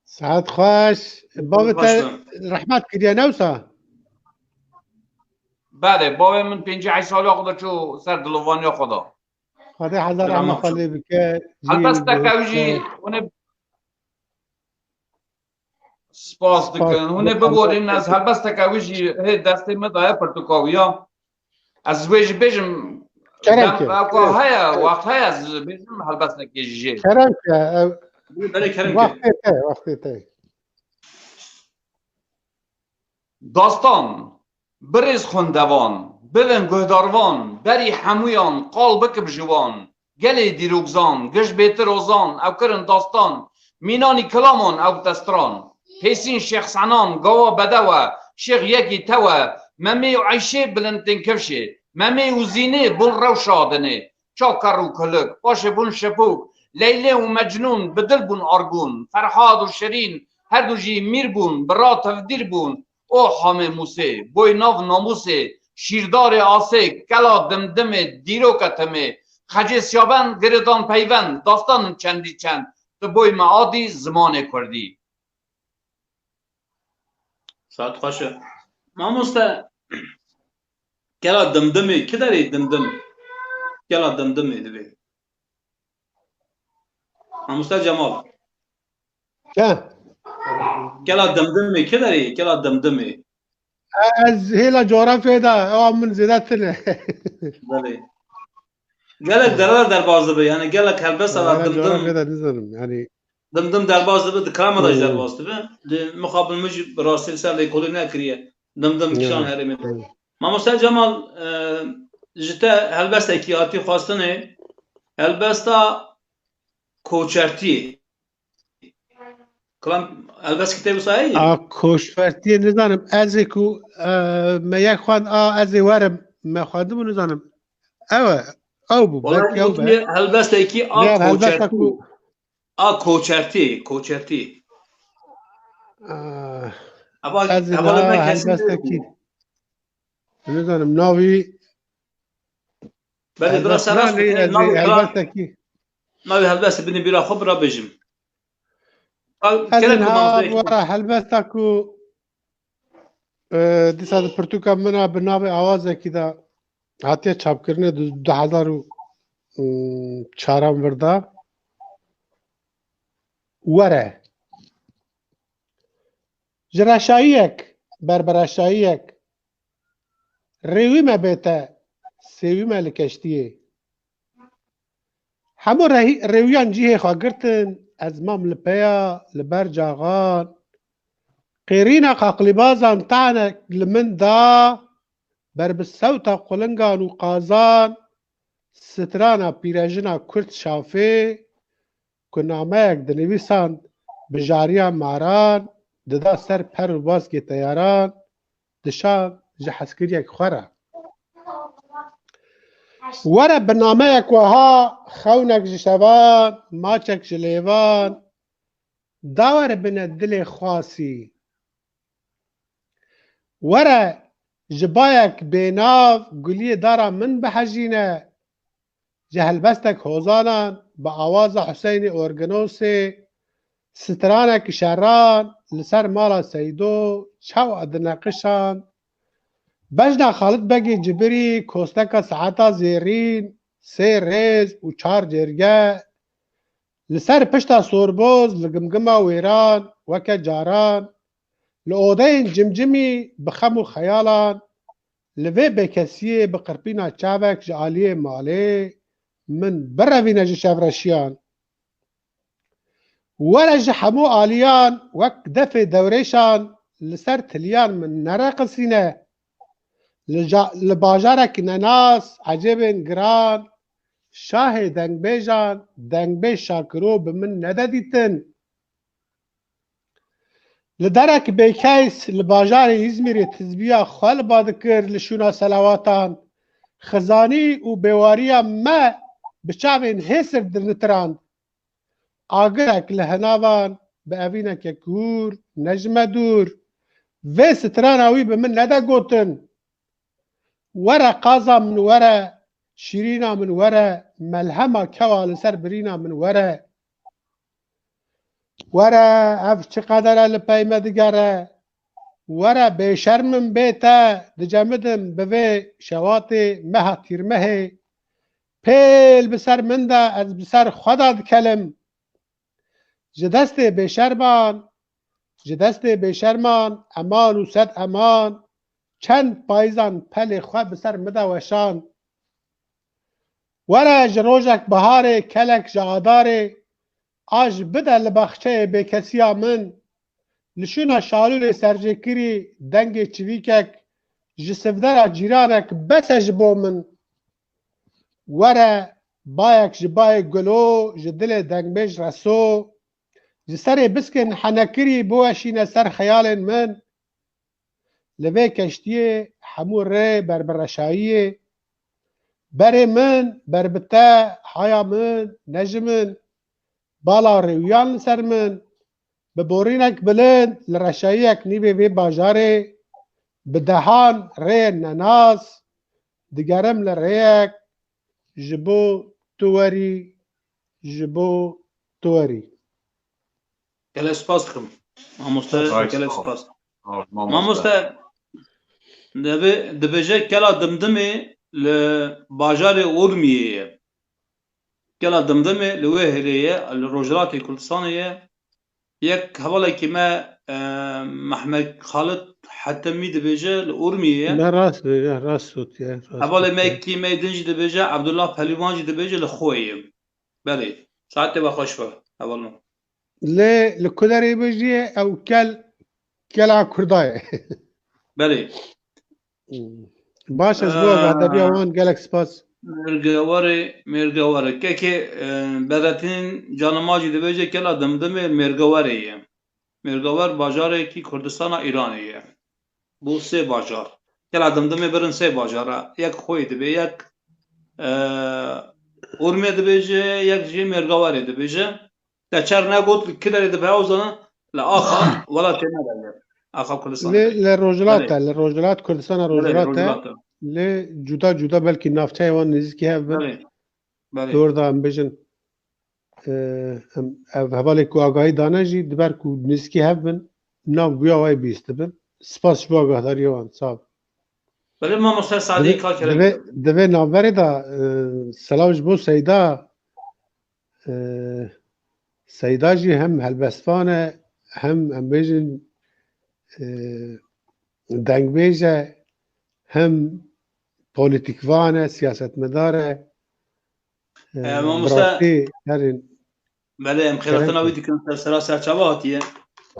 Saet xweş. Bavê te rehmet kiriye, ne wisa? Belê, bavê min pêncî heşt saliya xwe de çû ser dilovaniya xwe de. Xwedê hezar rehmet xwe lê bike. Helbesteke wî jî hûn ê Spas dikin. Hûn ê biborîn, ez helbesteke wî jî hê destê min daye pirtûka wî ya. Ez wê jî bêjim, kerem ke. Heye, wext heye, ez bêjim helbestekê jî jê. Kerem ke. Belê, kerem ke. Wextê te, wextê te. Dastan, birêz xwendevan, bibin guhdarvan, berî hemûyan qal bikim ji wan. Gelê dîrokzan, giş bêtir ozan, ew kirin dastan, mînanî kilaman ew destran. Pêsîn Şêx Senan, gawa bedewe, Şêx yekî tewe, Memê û Eyşê bilindtên kifşê, Memê û Zînê bûn rewşa dinê, çaker û kulik, paşê bûn şepûk, Leylê û Mecnûn bi dil bûn argûn, Ferhad û Şirîn her du jî mîr bûn, bi ra tevdîr bûn, O Hamê Mûsê, boy nav namûsê, şîrdarê asê, kela dimdimê, dîroka timê, Xecê Siyabend, girêdan peyvend, dastanin çendî çend, tu boy me adî zimanê kurdî. Saet xweş e. Mamoste, kela dimdimê, ki derê dimdim? Kela dimdimê divê. Mamoste Cemal. Ke? Kela dimdimê, ki derê? Kela dimdimê. E-, ez hêla coğrafyayê de, ewa min zêde tune. Belê. Gelek dereler derbas dibe, yani gelek helbesta da dimdim. Coğrafyayê de nizanim, yani. Dimdim derbas dibe, di kirama da jî derbas dibe. Di muqabil min jî bi rastî li ser lêkolîn nekiriye. Dimdim kişan herêmê. Mamoste Cemal, e, ji te helbestekî hatî xwestinê, helbesta koçertiyê. Kilam helbestekî te wisa heye? A, koçertiyê nizanim. Ez ê ku, e, me yek xwend, a, ez ê werim. Me xwendibû nizanim. Ew e. Ew bû. Belkî ew be. Helbestekî a koçertiyê. A koçertî, koçertî. Ah, hevalê me kesin helbestekî. Nizanim navî. Belê, bira serrast bike, navê helbestekî. Navê helbestê binê bîra xwe bira bêjim. Ez niha wara helbesta ku E, dîsa di pirtûka min a bi navê Awazekî de hatiye çapkirinê di du hezar û çaran vir de. Were. Ji reşayiyek, berbereşayiyek, rêwî me bête, sêwî me li keştiyê. Hemû rehî-, rêwiyan cihê xwe girtin, ez mam li peya, li ber caxan, Qêrîna qaqlîbazan tanek li min da, ber bi sewta qulingan û qazan, strana pîrejina Kurd Şafê, ku nameyek dinivîsand bi jariya maran, dida ser per û baskê teyaran, dişand ji heskiriyek xwe re. Were bi nameyek wiha, xewnek ji şevan, maçek ji lêvan, da were bine dilê xwasî. Were ji bayek bênav guliyê dara min bihejîne, ji helbestek hozanan bi awaza Huseynê Orginosê, stranek şeran li ser mala Seydo çawa dineqişan, bejna Xalid Begê Cibirî, kosteka saeta zêrîn, sê rêz û çar cêrge, li ser pişta sorboz li gimgima wêran weke caran, li odeyên cimcimî bi xem û xeyalan, li vê bêkesiyê bi qirpîna çavek ji aliyê malê min birevîne ji şevreşiyan. Were ji hemû aliyan wek defê dewrêşan li ser tiliyan min nereqisîne. Li ja-, li bajarek nenas, ecêbên giran, şahê dengbêjan, dengbêj Şakiro bi min nede dîtin. Li derek bêkeys li bajarê Îzmîrê tizbiya xwe li ba dikir li şûna selawatan, xizanî û bêwariya me bi çavên hêsir dinitirand. Agirek li hinavan bi evîneke kûr, ne ji me dûr. Vê strana wî bi min nede gotin. Were qaza min were, şîrîna min were, melhema kewa li ser birîna min were. Were ev çi qeder e li pey me digere. Were bêşerm im bê te, dicemidim bi vê şewatê meha tîrmehê. Pêl bi ser min de, ez bi ser xwe de dikelim. Ji destê bêşerman, ji destê bêşerman, eman û sed eman, çend payizan pelê xwe bi ser min de weşan. Were ji rojek biharê, kelek ji adarê, aj bide li baxçeyê bêkesiya min, li şûna şalûrê serjêkirî dengê çivîkek, ji sivdera cîranek bes e ji bo min. Were bayek ji bayê gulo, ji dilê dengbêj reso, ji serê biskên henekirî biweşîne ser xeyalên min. Li vê keştiyê hemû rê ber bi reşayiyê. Berê min ber bi te, haya min, ne ji min. Bala rêwiyan li ser min. Bi borînek bilind li reşayiyek nîvê vê bajarê, bi dehan rêyên nenas, digerim li rêyek ji bo tu werî, ji bo tu werî. Gelek spas dikim. Mamoste, gelek spas. Mamoste, dibê, dibêje kela Dimdimê li bajarê Urmiyê ye. Kela Dimdimê li wê hêlê ye, li Rojhilatê Kurdistanê ye. Yek hevalekî me, e, Mehmet Xalid Hetemî dibêje li Urmiyê ye. Me rast bêje, rast sotiye, rast sotiye. Hevalê me kî me din jî dibêje, Abdullah Pelîwan jî dibêje li Xweyê ye. Belê. Saetê we xweş be, heval min. Lê li ku derê bijî ye, ew kel, kela Kurda ye. Belê. Baş e, ji bo agahdariya wan gelek spas. Mêrgewarê, Mêrgewarê. Kekê, e, Bedretîn Canima jî dibêje kela Dimdimê Mêrgewarê ye. Mêrgewer bajarekî Kurdistana Îranê ye. Bu sê bajar. Kela Dimdimê birin sê bajar e. Yek Xweyê dibe, yek, e, Urmiyê dibêje, yek jî Mêrgewarê dibêje. Te çer negot, li kiderê dibe ew zana, li axa welatê me de ye. Axa Kurdistanê de ye. Lê li Rojhilat e, li Rojhilat, Kurdistana Rojhilat e. Lê cuda cuda belkî navçeyê wan nêzîkî hev bin. Belê. Belê. Li orda em bêjin, e, em, ev hevalê ku agahî dane jî, diber ku nêzîkî hev bin, nav guya wê bihîstibin. Spas ji bo agahdariya wan. Sağ ol. Belê mamoste Sadî. Divê, ka kerem. Divê, divê navberê de, e, selam ji bo Seyda. E, Seyda jî hem helbestvan e, hem em bêjin, e, dengbêj e, hem polîtîkvan e, siyasetmedar e. E, e, mamoste, bi rastî herî belê, em xêratina wî dikin, ser sera serçava hatiye.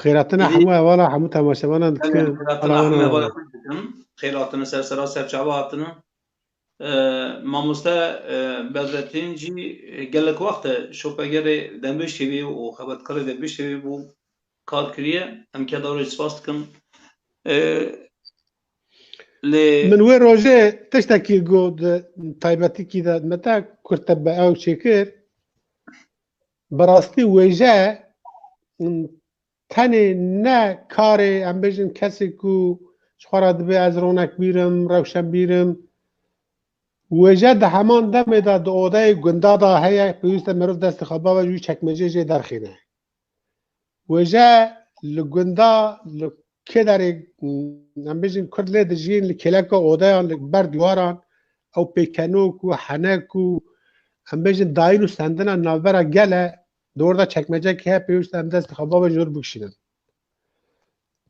Xêratina hemû hevala, hemû temaşevanan dikim. Xêratina hemû hevala xwe dikim. Xêratina ser sera ser çava hatina. E, mamoste, e, Bedretîn jî, e, gelek wext e şopegerê Dengbêj T V û xebatkarê Dengbêj T V bû kar kiriye. Em keda wê spas dikim. E, lê Min wê rojê tiştekî got, di taybetîkî de me te kurte be ew çêkir. Bi rastî wêje, tenê ne karê, em bêjin, kesê ku ji xwe re dibê ez ronekbîr im, rewşenbîr im. Wêje di heman demê de di odeyê gunda de heye, pêwîst e mirov destê xwe bave ji wî çekmecê jê derxîne. Wêje li gunda, li kê derê, em bêjin, Kurd lê dijîn, li kêleka odeyan, li ber diwaran, ew pêkenok û henek û, em bêjin, dayîn û sendina navbera gel e, di orda çekmecekê heye, pêwîst e em destê xwe bavêjin, jor bikişînin.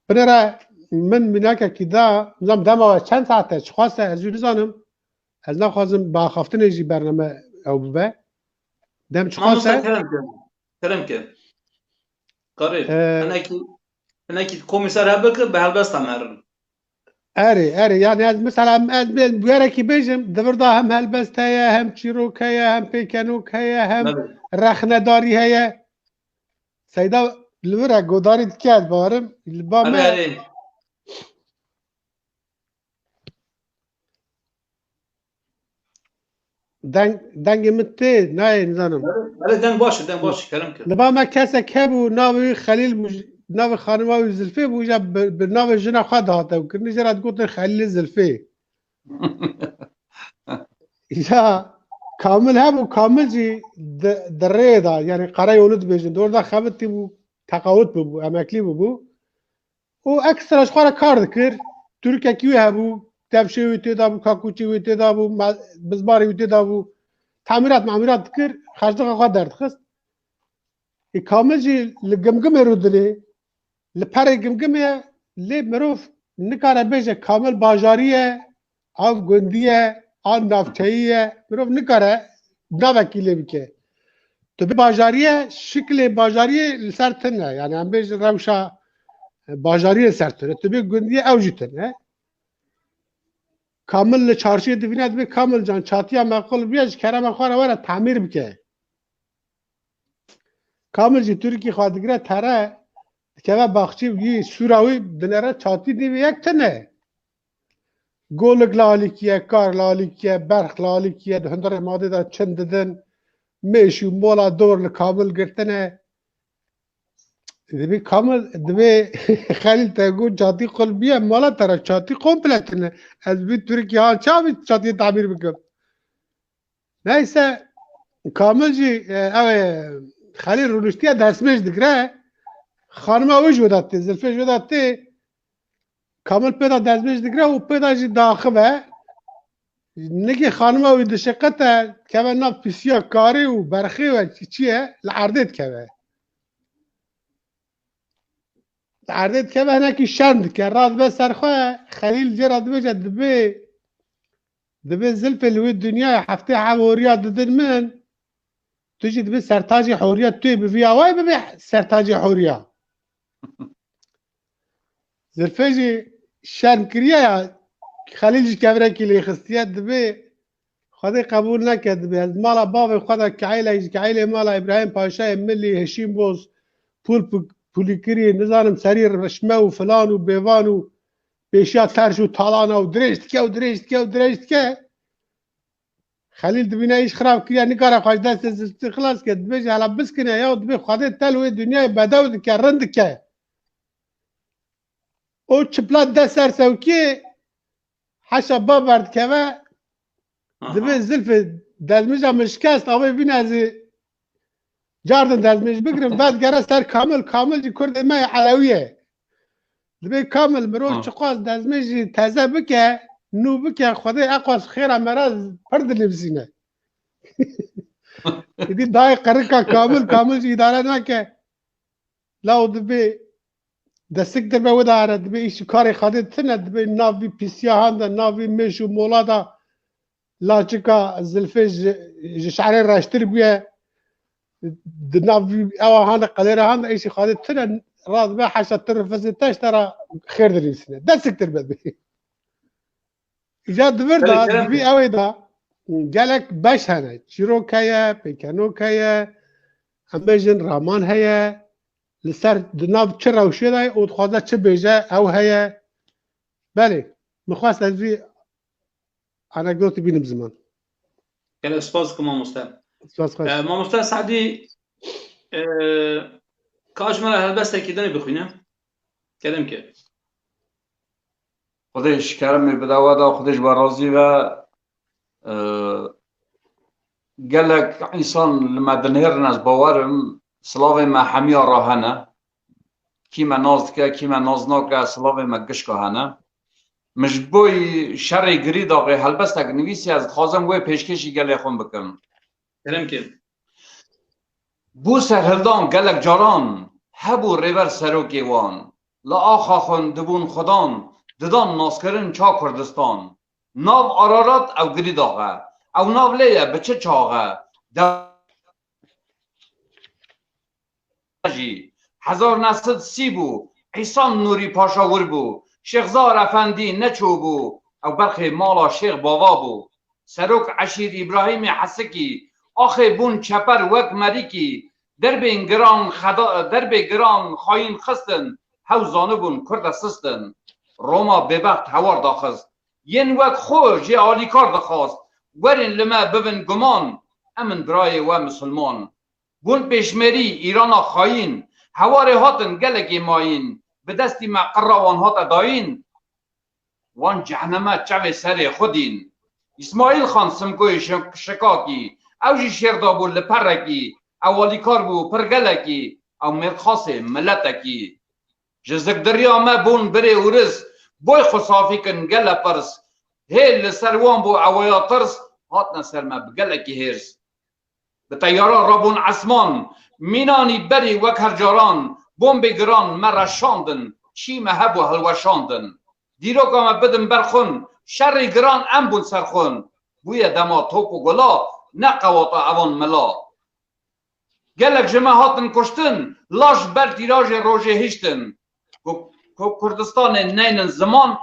Binêre min mînakekî da, nizam dema we çend saet e, çiqas e, ez jî nizanim. Ez naxwazim bi axaftinê jî bername ew bibe. Dem çiqas Mamoste e? kerem ke. Kerem ke. Karê. Ee, Hinekî, hinekî komîser hebike bi helbesta me herin. Erê, erê. Yani ez mesela ez bê-, bi yerekî bêjim, di vir de hem helbest heye, hem çîrok heye, hem pêkenok heye, hem Belê. rexnedarî heye. Seyda li vir e, godarî dike, ez barim. Li ba Erê, me erê. deng, dengê min tê, nayê, nizanim. Erê, erê, deng baş e, deng baş e, kerem ke. Li ba me kesek hebû, navê wî Xelîl bû, navê xanima wî Zilfê bû, ja bi, bi navê jina xwe dihate û kirinê, jê re digotin Xelîlê Zilfê. Ya Kamil hebû, Kamil jî di, di rê de, yani Karayolu dibêjin, di orada xebitî bû, teqawut bûbû, emeklî bûbû. Û ekstra ji xwe re kar dikir. Tûrikekî wê hebû, tevşê wê tê de bû, kakûçê wê tê de bû, me-, bizbarê wê tê de bû. Tamîrat mamîrat dikir, xerclixa xwe derdixist. Ê Kamil jî li Gimgimê rûdinê, li perê Gimgimê ye, lê mirov nikare bêje Kamil bajarî ye, an gundî ye, an navçeyî ye. Mirov nikare navekî lê bike. Tu bê bajarî ye, şiklê bajariyê li ser tune. Yani em bêjin rewşa, e, bajariyê li ser tune. Tu bê gundiyê, ew jî tune. Kamil li çarşiyê divîne, dibê Kamil can, çatiya me qul bûye, ji kerema xwe re were tamîr bike. Kamil jî tûrikî xwe digire tere, dikeve baxçê wî, sûra wî, dinere çatî, dîvê yek tune. Golik li alîkî ye, kar li alîkî ye, berx li alîkî ye, di hundirê madê de çin didin, mêş û mola dor li Kamil girtine. Dibê Kamil, dibê Xelîl te got çatî qul bûye, mala te re çatî komple tune. Ez bî Tirkî ha çavî çatiyê tamîr bikim. Neyse, Kamil jî, e, ew ê Xelîl rûniştiye destmêj digire. Xanima wê jî wê de tê, Zilfê jî wê de tê. Kamil pê de destmêj digire û pê de jî daxive. Nigê xanima wî dişiqite, dikeve nav pîsiya karê û berxê we çi, çi ye, li erdê dikeve. Li erdê dikeve, hinekî şerm dike, radibe ser xwe, Xelîl jê re dibêje, dibê, dibê Zilfê li wê dinyayê heftê hev horiya didin min, tu jî dibê sertacê horiya tu yê, bi vî awayê bibê sertacê horiya. Zilfê jî şerm kiriye ya, Xelîl ji kevirekî lê xistiye, dibê Xwedê qebûl neke, dibê ez mala bavê xwe de keîlek ji keîlê mala Îbrahîm Paşayê Milî, Hişîm Boz, Pûl Pu-, Pûlîkirî, nizanim serî rişme û filan û bêvan û pêşiya terş û talana û dirêj dike û dirêj dike û dirêj dike. Xelîl dibîne îş xirab kiriye, nikare xwe ji destê Zilfê xilas ke, dibêje hela biskine ya, dibê Xwedê te li wê dinyayê bedew dike, rind dike. O çipla de ser sewkê, heşa ba berdikeve, dibê Zilfê dezmêja min şikest, avê vîne ez ê cardin dezmêj bigirim, vedigere ser Kamil, Kamil jî kurdê me ye, Elewî ye. Dibê Kamil, mirov çiqas dezmêjî teze bike, nû bike, Xwedê eqas xêra me re pir dinivîsîne. Îdî dayê qerika Kamil, Kamil jî îdare nake. Law dibê destik derbe wê de here, dibê îş û karê Xwedê tune, dibê nav vî pîsiya han de, nav vî mêş û mola de laçika Zilfê ji, ji şerê reştir bûye. Di nav vî ewa han de, qelêra han de îşî Xwedê tune, radibe heşa tirifizê te ji te re xêr dinivîsîne. Desiktir be bê. Îca di vir de, di vî ewê de gelek beş hene. Çîrok heye, pêkenok heye, em bêjin raman heye. Li ser di nav çi rewşê de ye û dixwaze çi bêje, ew heye. Belê, min xwest ez vî anekdotî bînim ziman. Gelek spas dikim mamoste. Spas xweş. E, mamoste Sedî, e, ka ji me re helbestekî dinê bixwîne. Kerem ke. Xwedê ji keremê bide we de, Xwedê ji we razî be. E, gelek însan li me dinihêrin, ez bawer im, silavê me hemiya re hene. Kî me nas dike, kî me nas nake, silavê me gişka hene. Min ji bo şerê Girîdaxê helbestek nivîsî, ez dixwazim wê pêşkêşî gelê xwe bikim. Kerem ke. Bû serhildan gelek caran, hebû rêber serokê wan. Li axa xwe dibûn xudan, didan naskirin ça Kurdistan. Nav Ararat ew Girîdax e. Ew nav lê ye bi çi çax e? De- jî. Hezar neh sed sî bû. Îsan Nûrî Paşa wir bû. Şêxzar Efendî neço bû. Ew berxê mala Şêx Bava bû. Serok Eşîr Îbrahîmê Hesikî. Axê bûn çeper wek merîkî. Derbên giran xeda-, derbê giran xayîn xistin. Hew zanibûn Kurd e sist in. Roma bêbext hewar daxist. Yên wek xwe jê alîkar dixwast. Werin li me bibin guman. Em in birayê we misilman. Bûn pêşmerî Îrana xayîn, hewarê hatin gelekê mayîn, bi destî me qirra wan hate dayîn. Wan cehneme çavê serê xwe dîn. Îsmaîl Xan Simkoyê şi-, şikakî, ew jî şêr dabû li perekî, ew alîkar bû pir gelekî, ew mêrxasê miletekî. Ji zikdiriya me bûn birê ûris, boy xwe safî kin gele pirs. Hê li ser wan bû ewaya tirs, hatine ser me bi gelekî hêrs. Bi teyara rabûn esman, mînanî berî wek her caran, bombê giran me reşandin, çî me hebû hilweşandin. Dîroka me bidin ber xwin, şerî giran em bûn ser xwin. Bûye dema top û gola, ne qewata evan mila. Gelek ji me hatin kuştin, laş ber tîrajê rojê hiştin. Ku, ku Kurdistanê neynin ziman,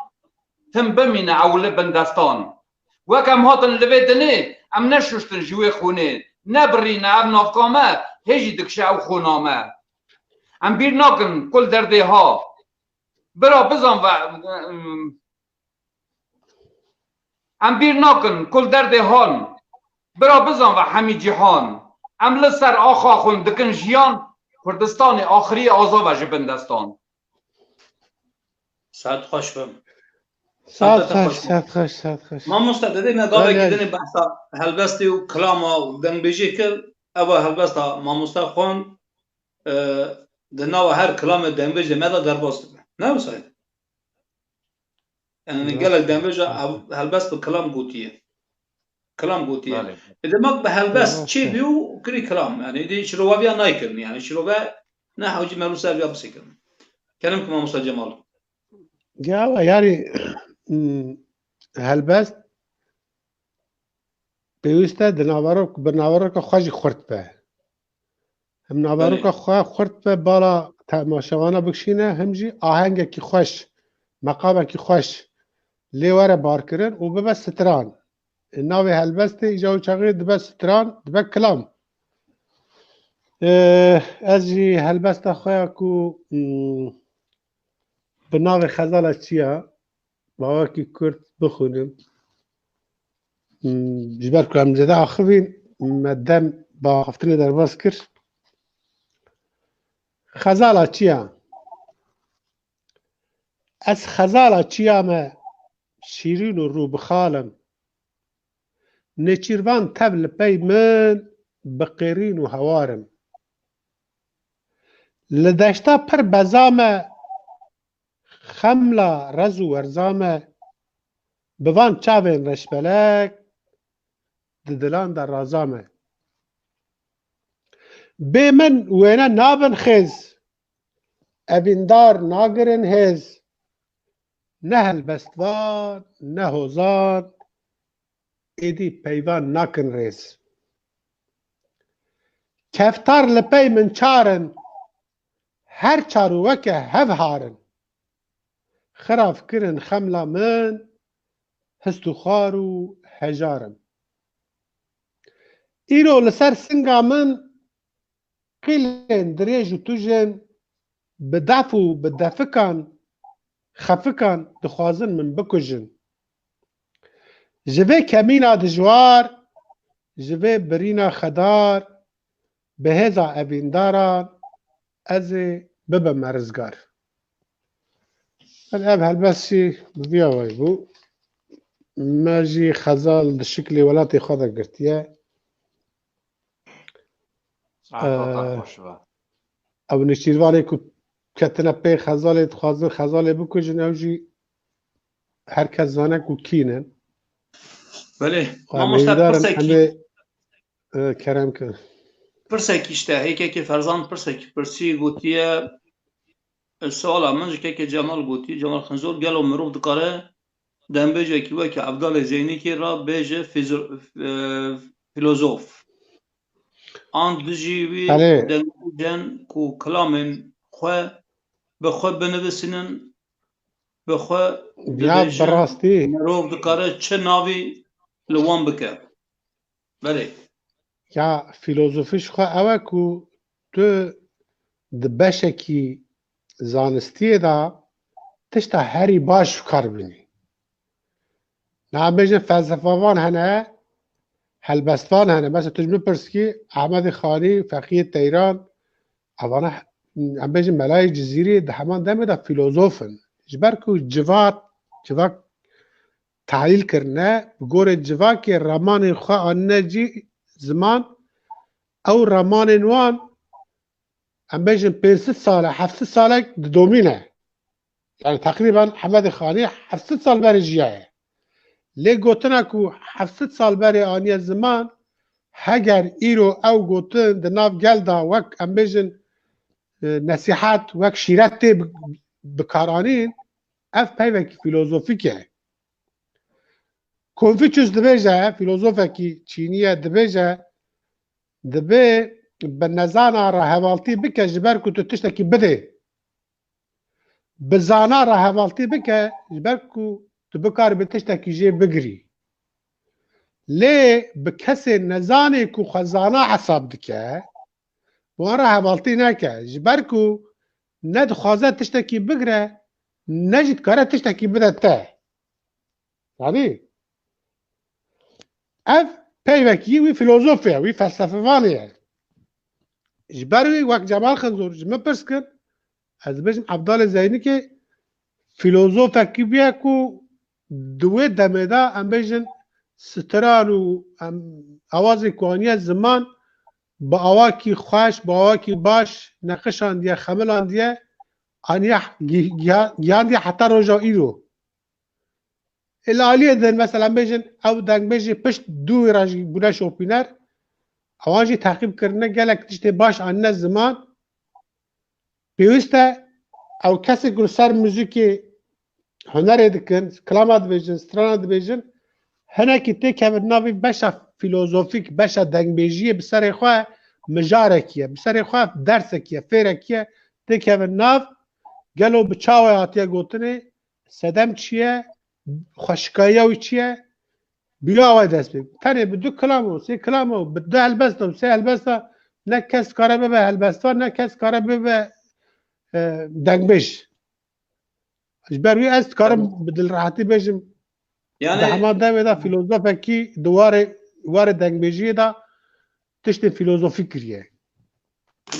tim bimîne ew li bin destan. Wek em hatin li vê dinê, em neşuştin ji wê xûnê. Nebirîne ev navka me, hê jî dikişe ew xûna me. Em bîr nakin kul derdê ha. Bira bizan ve, em bîr nakin kul derdê han. Bira bizan ve hemî cîhan. Em li ser axa xwin dikin jiyan, Kurdistanê axiriyê aza ve ji bin destan. Saet xweş be. Saet Saet te xweş, xweş be. Saet xweş, saet xweş. Mamoste, dedê me gavekî Gel, gel. dinê behsa helbestê û kilama û dengbêjê kir. Eva helbesta mamoste xwan, e, di nava her kilamê dengbêjê me de derbas dibe. Ne wisa ye? Yani Belê. gelek dengbêja ev helbest bi kilam gotiye. Kilam gotiye. Belê. E, demek bi helbest Belê. çê bî û kirî kilam. Yani, êdî şirovaviya naykirin. Yani, şirove ne hewcî me rû ser viya bisekirin. Kerem ki mamosta Cemal. Ya, yani, hmm, helbest pêwîst e di naverok, bi naveroka xwe jî xurt be. Hem naveroka Belê. xwe xurt be bala temaşevana bikişîne, hem jî ahengekî xweş, meqamekî xweş lê were barkirin û bibe stran. E, navê helbestê îca û çaxê dibe stran, dibe kilam. E, ez jî helbesta xwe ya ku, mm, bi navê Xezala Çiya, bi awakî kurt bixwînim. Hmm, ji ber ku em zêde axivîn, me dem bi axiftinê derbas kir. Xezala Çiya. Ez xezala çiya me, şîrîn û rûbixal im. Nêçîrvan tev li pey min, bi qêrîn û hewar im. Li deşta pir beza me, xemla rez û werza me, bi van çavên reşbelek di dilan de raza me. Bê min wêne nabin xêz, evîndar nagirin hêz, ne helbestvan, ne hozan, êdî peyvan nakin rêz. Keftar li pey min çar in, her çar weke hev harin. Xirav kirin xemla min, hist û xar û hejar im. Îro li ser singa min qîlên dirêj û tujên bi def û bi defikan, xefikan dixwazin min bikujin. Ji vê kemîna dijwar, ji vê birîna xedar, bi hêza evîndaran ez ê bibime rizgar. Ev helbest jî bi vî awayî bû. Me jî xezal di şiklê welatê xwe de girtiye. Saeta te Ee, xweş be. Ew nêçîrvanê ku ketine pê xezalê, dixwazin xezalê bikujin, ew jî her kes zane ku kî ne. Belê, Xwe mamoste, hêvîdar im pirsek em ê, e, kerem kin. Pirsek işte, hêkekê Ferzan pirsek pirsî gotiye, e, suala min ji kekê Cemal gotiye, Cemal Xinzor, gelo mirov dikare dembêjekî weke Evdalê Zeynikê re bêje fizo-, e, filozof? An dijî wî Belê. Dengûjen ku kilamên xwe bi xwe binivisînin, bi xwe Ya, dibêjin, bi rastî. Mirov dikare çi navî li wan bike? Belê. Ya, filozofî ji xwe ew e ku tu di beşekî zanistiyê de tişta herî baş bi kar bînî. Niha bêjin felsefavan hene, helbestvan hene. Mesela tu ji min pirs kî Ehmedê Xanî, Feqiyê Teyran, evana, em bêjin Melayê Cizîrî di heman demê de filozof in. Ji ber ku civat, civak tahlîl kirine, bi gorê civakê ramanên xwe anîne cî ziman, ew ramanên wan, em bêjin pênc sed sal e, heft sed salek didomîne. Yani teqrîben Hemedê Xanî heft sed sal berê jiyaye. Lê gotina ku heft sed sal berê aniye ziman, heger îro ew gotin di nav gel de wek, em bêjin, e, nesîhet, wek şîret tê bi-, bikaranîn, ev peyvekî filozofîk e. Konfuçyus dibêje, filozofekî Çînî ye, dibêje, dibe bi nezana re hevaltî bike ji ber ku tu tiştekî bidê. Bi zana re hevaltî bike ji ber ku tu bikaribî tiştekî jê bigirî. Lê bi kesê nezanê ku xwe zana hesab dike, bi wan re hevaltî neke. Ji ber ku ne dixwaze tiştekî bigire, ne jî dikare tiştekî bide te. Yanî ev peyvekî wî filozofê ye, wî felsefevanê ye. Ji ber wî wek Cemal Xinzor ji min pirs kir, ez dibêjim Evdalê Zeynikê filozofekî bûye ku di wê demê de em bêjin stran û em awazê ku aniye ziman bi awakî xweş, bi awakî baş neqişandiye, xemilandiye, aniye gi-, giha-, gihandiye heta roja îro. Li aliyê din, mesela, em bêjin, ew dengbêjê pişt dû wî re jî bûne şopîner, ewan jî teqîb kirine, gelek tiştê baş anîne ziman. Pêwîst e, ew kesê ku li ser muzîkê hunerê dikin, kilama dibêjin, strana dibêjin, hinekî têkevin navê beşa filozofîk, beşa dengbêjiyê bi serê xwe mijarekî ye, bi serê xwe dersekî ye, fêrekî ye, têkevin nav, gelo bi çawa hatiye gotinê, sedem çi ye, xweşikayiya wî çi ye, bi ya wê dest pê. Tenê bi du kilam û sê kilam û bi du helbesta û sê helbesta ne kes kare bibe helbestvan, ne kes kare bibe, e, dengbêj. Ji ber wî ez dikarim Tamam. bi dilrehetî bêjim, Yani di hema demê de filozofekî di warê, warê dengbêjiyê de tiştê filozofî kiriye.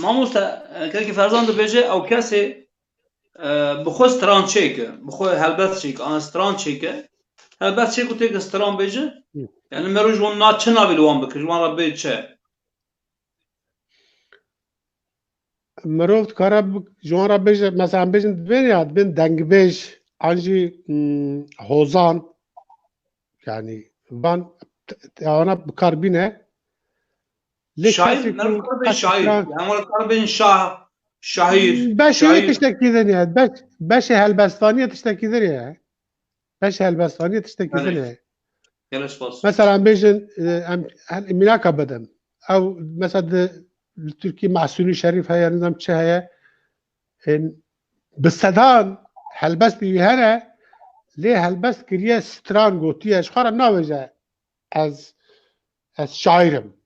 Mamoste, e, kekî Ferzan dibêje, ew kesê, e, bi xwe stran çêke, bi xwe helbest çêke, an stran çêke. Helbest çêk û têke stran bêje. Hı. Yani mero ji wan na çi navê li wan bikir, ji wan re bê çi? Mirov dikare bi-, ji wan re bêje, mesela em bêjin dibên ya, dibên dengbêj, an jî, hmm, hozan, yani van t-, t-, ewana bi kar bîne. Lê Şair, kesê ku meriv kar bê qet şair. Kira- Yani wan kar bê şah, şair, Beşê şair. Tiştekî din ye. Beş, beşê helbestvaniyê tiştekî din ye. Beşê helbestvaniyê tiştekî Belê. Din ye. Gelek spas. Mesela em bêjin, e, em, em mînaka bidim. Ew, mesela di, li Tirkî Mahsûnî Şerîf heye, nizam çi heye. Ên, bi sedan helbestî wî hene, lê helbest kiriye stran gotiye, ji xwe re nabêje ez, ez şaîr im.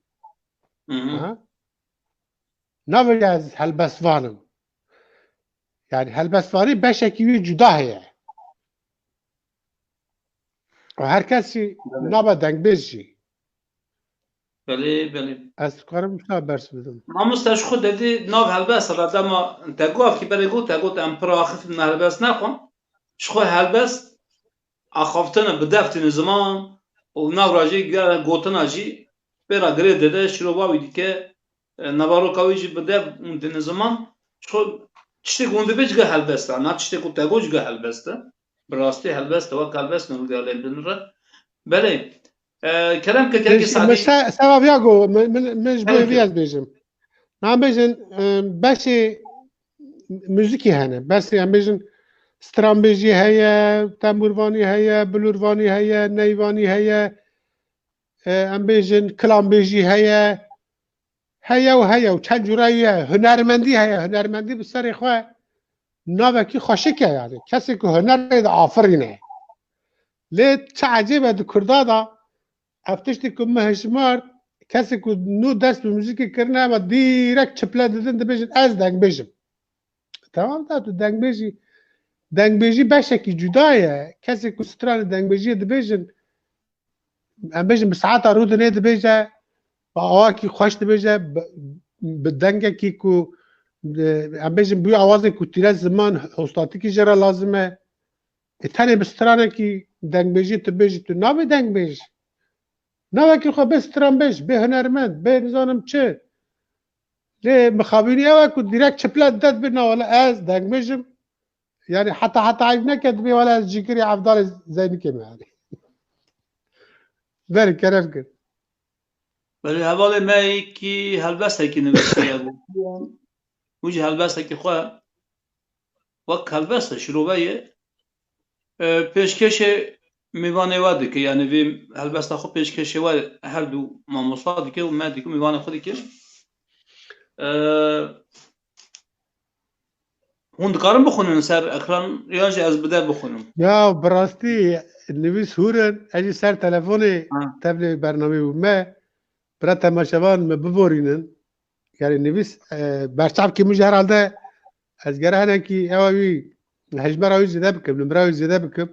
Hı hı. Ha? Nabêje ez helbestvan im. Yani helbestvanî beşekî wî cuda heye. Û her kes jî Belê. nabe dengbêj jî. Belê, belê. Ez dikarim wisa bers bidim. Mamoste, ji xwe dedî nav helbest re dema te got ki berê got, te got em pir axiftin me helbest nexwin. Ji xwe helbest axaftine bi def tîne ziman û nav re jî gere gotina jî pê re girê dide, şirova wî dike, e, nevaroka wî jî bi def hûn tîne ziman. Ji xwe tiştê ku hûn dibê cige helbest e. Na tiştê ku te got cige helbest e. Bi rastî helbest e, wek helbest ne wî de lê binire. Belê. E, kerem ke kekê Sadî. Min se-, sebebiya ku min, min, min ji bo Kerem vî ke. ez bêjim. Na bêjin, e, beşê muzîkî hene. Beşê em bêjin stranbêjî heye, tembûrvanî heye, bilûrvanî heye, neyvanî heye, e, em bêjin kilanbêjî heye. Heye û heye û çend cûre ye. Hunermendî heye. Hunermendî bi serê xwe navekî xweşik e yani. Kesê ku hunerê de afirîne. Lê çi ecêb e di Kurda de, ev tiştê ku min hişmart, kesê ku nû dest bi muzîkê kirine, ema dîrek çiple didin, dibêjin, "Ez dengbêj im." Temam da, tu dengbêjî, dengbêjî beşekî cuda ye. Kesê ku stranê dengbêjiyê dibêjin, em bêjin, bi saeta rûdinê dibêje, bi awakî xweş dibêje, bi, bi dengekî ku, e, em bêjin, bi awazê ku tîre ziman hostatikî jê re lazim e. E, tenê bi stranekî dengbêjî tu bêjî, tu nabê dengbêj. Navekî xwe bê stranbêj, bê hunermend, bê nizanim çi. Lê mixabînî ew e ku dîrek çiple dide dibê, "Na wele ez dengbêj im." Yani heta, heta eyb neke dibê, "Wele ez cîgirê Evdalê Zeynikê me." Yani. Berê kerem kir. Belê hevalê me yekî helbestekî nivîsiye bû. Wî jî helbestekî xwe wek helbest e, şirove ye. E, pêşkêşê mêvanê we dike, yani vê helbesta xwe pêşkêşê we her du mamosta dike û me dike, mêvanê xwe dike. E, hûn dikarin bixwînin ser ekran, yan jî ez bi dev bixwînim? Ya, bi rastî nivîs hûr in, ez jî ser telefonê Ha. tevlê bernameyê bûme. Bira temaşevan me biborînin. Yani nivîs, e, berçavkî min jî herhalde ez gere hinekî ewa wî hejmera wî zêde bikim, nimra wî zêde bikim.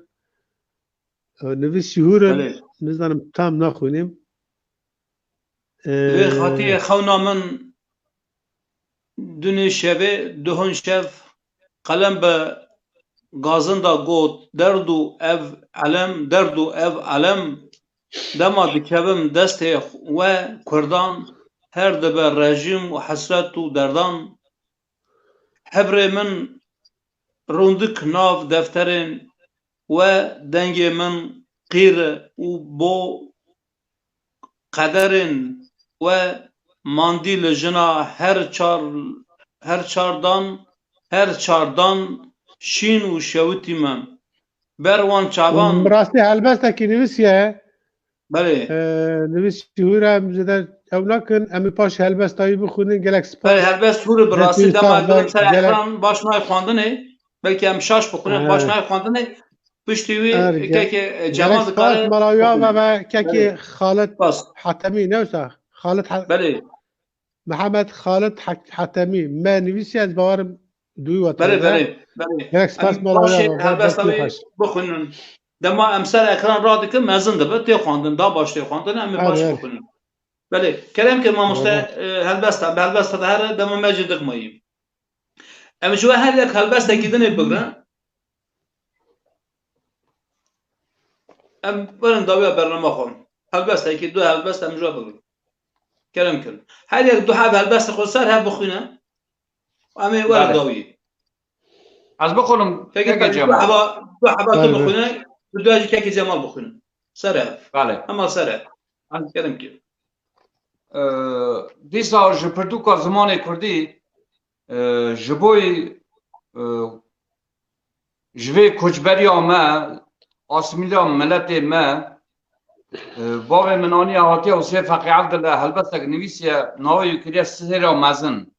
E, nivîs şihûr in, Belê. nizanim tam naxwînim. E, Vê xatiye xewna min dunê şevê, duhun şev qelem bi gazin da got, "Derd û ev elem, derd û ev elem, dema dikevim destê we kurdan, her dibe rejîm û hesret û derdan. Hebrê min rûndik nav defterên we, dengê min qîr û bo qederên we mandî li jina her çar, her çardan, her çardan şîn û şewitî me. Ber wan çavan Bi rastî helbestekî nivîsiye. Belê. Ee, nivîs şihûr em zêde ew nakin. Em ê paş helbesta wî bixwînin. Gelek spas. Belê, helbest hûr e bi Gelek rastî wî dema spas, gelek ser gelek ekran baş nayê xwendinê. Belkî em şaş bixwînin, Ee. baş nayê xwendinê. Piştî wî Er, ge-, kekê, e, Cemal gerek dikare spas mala wî ava bixwîne. ve kekê Belê. Xalid Spas. Hatemî, ne wisa? Xalid Ha-, Belê. Mihemed Xalid Ha-, Hatemî. Me nivîsiye, ez bawerim duyî wate Belê, de. belê, belê. Gerek spas Em mala wî başê ava, helbesta destê wî xweş. bixwînin. Dema em ser ekran radikin mezin dibe, tê xwendin, da baş tê xwendin, em ê Erê, baş erê. bixwînin. Belê, kerem ke mamoste, Erê. e, helbesta, bi helbesta de here, dema me jî dixmayî. Em ji we her yek helbestekî dinê bigrin. Em werin dawiya bernama xwe. Helbestekî, du helbest em ji we bigrin. Kerem kirin. Her yek du heb helbestê xwe ser hev bixwîne. Em ê werin Belê. dawiyê. Ez bixwînim, Kekê kekê Cemal. Du heba, du heba tu Belê. bixwîne, bi du jî kekê Cemal bixwîne. Ser hev. Belê. Hema ser hev. Ez Kerem kirin. E, dîsa ji pirtûka zimanê kurdî, e, ji bo, e, ji vê koçberiya me, asîmîla miletê me, e, bavê min aniye hatiye û sê feqî Evdile helbestek nivîsiye, navê wî kiriye Sihêra Mezin.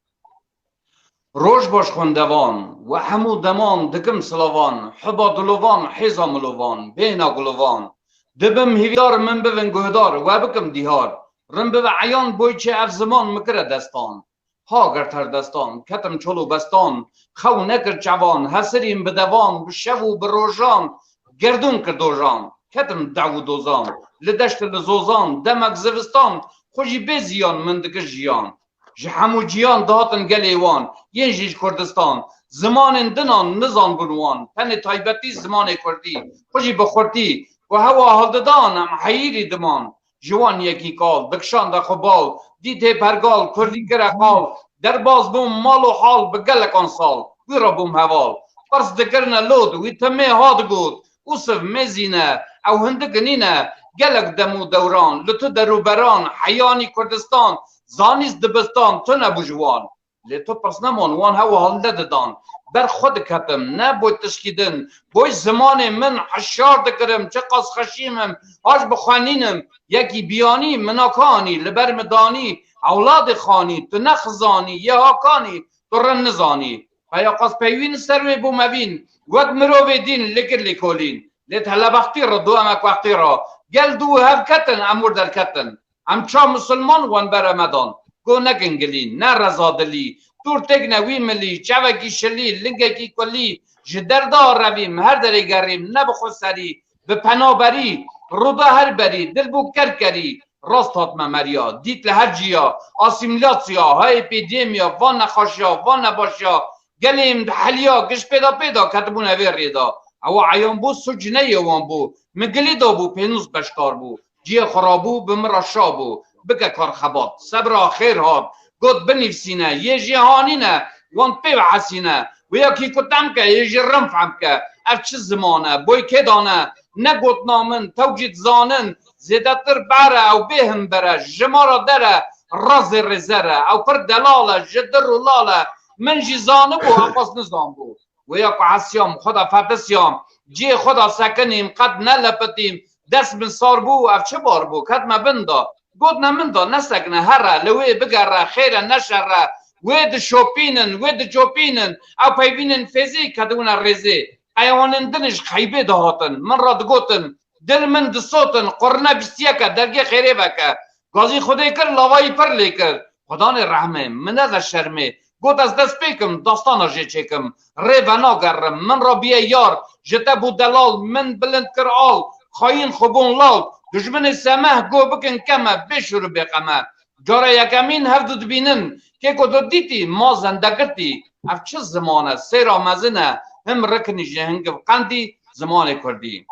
Roj baş xwendevan, we hemû deman dikim silavan, hiba dilovan, hêza milovan, bêhna gulovan. Dibim hîvîdar, min bibin guhdar, we bikim dîhar. Rin bibe eyan, boy çi ev ziman mi kire destan. Ha gert her destan, ketim çol û bestan, xew nekir çevan, hesirîm bi devan, bi şev û bi rojan, gerdûn kir dojan, ketim dew û dozan, li deşt li zozan, demek zivistan, xwe jî bê ziyan min dikir jiyan. Ji hemû ciyan dihatin gelê wan, yên jî ji Kurdistan. Zimanên dinan nizanbûn wan, tenê taybetî zimanê kurdî. Xwe jî bi xurtî ku hewa hildidan, em heyîrî diman. Ji wan yekî kal, dikişande xwe bal, dîtê pergal, kurdî kire qal. Derbas bûm mal û hal bi gelekan sal, wî re bûm heval. Pirs dikirine lod, wî timê ha digot, Ûsiv mêzîne, ew hindik nîne, gelek dem û dewran, li tu derûberan, heyanî Kurdistan, zanîst dibistan, tune bû ji wan. Lê tu pirs neman, wan hewa hilde didan. Ber xwe diketim, ne boy tişkî din. Boy zimanê min hişyar dikirim, çiqas xeşîm im, haş bi xwe nînim. Yekî biyanî, min a kanî, li ber min danî, ewladê xanî, tu ne xizanî, yê ha kanî, tu rin nizanî. Peya qas peywîn ser wê bû mevîn, wek mirovê dîn li kir lêkolîn. Lê telebextî re du emek wextî re, gel du hev ketin, em wir derketin. Em ça misilman wan bere me dan, go nekin gilî, ne reza dilî, tûr têk ne wî milî, çavekî şilî, lingekî kulî, ji derda revîm, her derê gerîm, ne bi xwe serî, bi penaberî, rûda her berî, dil bû kerkerî, rast hatime meriya, dît li her ciya, asîmîlasya, ha epîdemiya, van nexaşiya, van nebaşiya, gelê em diheliya, giş pêda pêda ketibûne vê rêda. Ewa eyan bû, suc ne yê wan bû, min gilî dabû, pênûs beşdar bû. Cihê xwe rabû, bi min re şa bû. Bike kar xebat. Sebra xêr hat. Got binivîsîne. Yê jê hanîne. Wan pê ve hesîne. Wê yekî ku tem ke, yê jî rin fehm ke. Ev çi ziman e? Boy kê dane? Ne gotina min, tew jî dizanin. Zêdetir ber e, ew bê himber e. Ji me re der e. Razê rêzer e. Ew pir delal e. Ji dir û lal e. Min jî zanibû, ew qas nizanbû. Wêya ku hesiyam, xwe da fetisiyam, cihê xwe da sekinîm, qet nelepitîm, dest min sar bû, ev çi bar bû, ketme bin da. Gotine min da, nesekine, here, li wê bigere, xêr e, ne şer e, wê dişopînin, wê dicopînin, ew peyvînên fêzê ketibûne rêzê. Qeyawanên din ji xeybê dihatin, min re digotin, dil min disotin, qurne bîst yek e, dergê xêrê veke. Gazî Xwedê kir, lavayî pir lê kir. Xudanê rehmê, min nede şermê. Got ez dest pê kim, dastana jê çêkim. Rê venagerim, min re bîye yar, ji te bû delal, min bilind kir al, xayîn xwe bûn lal. Dijminê semeh, go bikin keme, bê şûr û bê qeme. Cara yekemîn hevdu dibînin, kê ku tu dîtî, ma zende girtî. Ev çi ziman e, sêra mezin e, him riknî ji hingiv qendî, zimanê kurdî.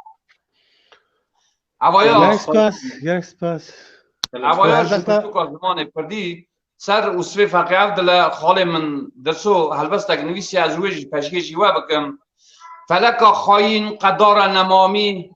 Evaya Gelek spas, gelek spas. Evaya ji Helbet pirtûka zimanê kurdî ser Ûsfê Feqî Evdile xalê min Dirso helbestek nivîsiye, ez wê jî pêşkêşî we bikim. Feleka xayîn, qedara nemamî,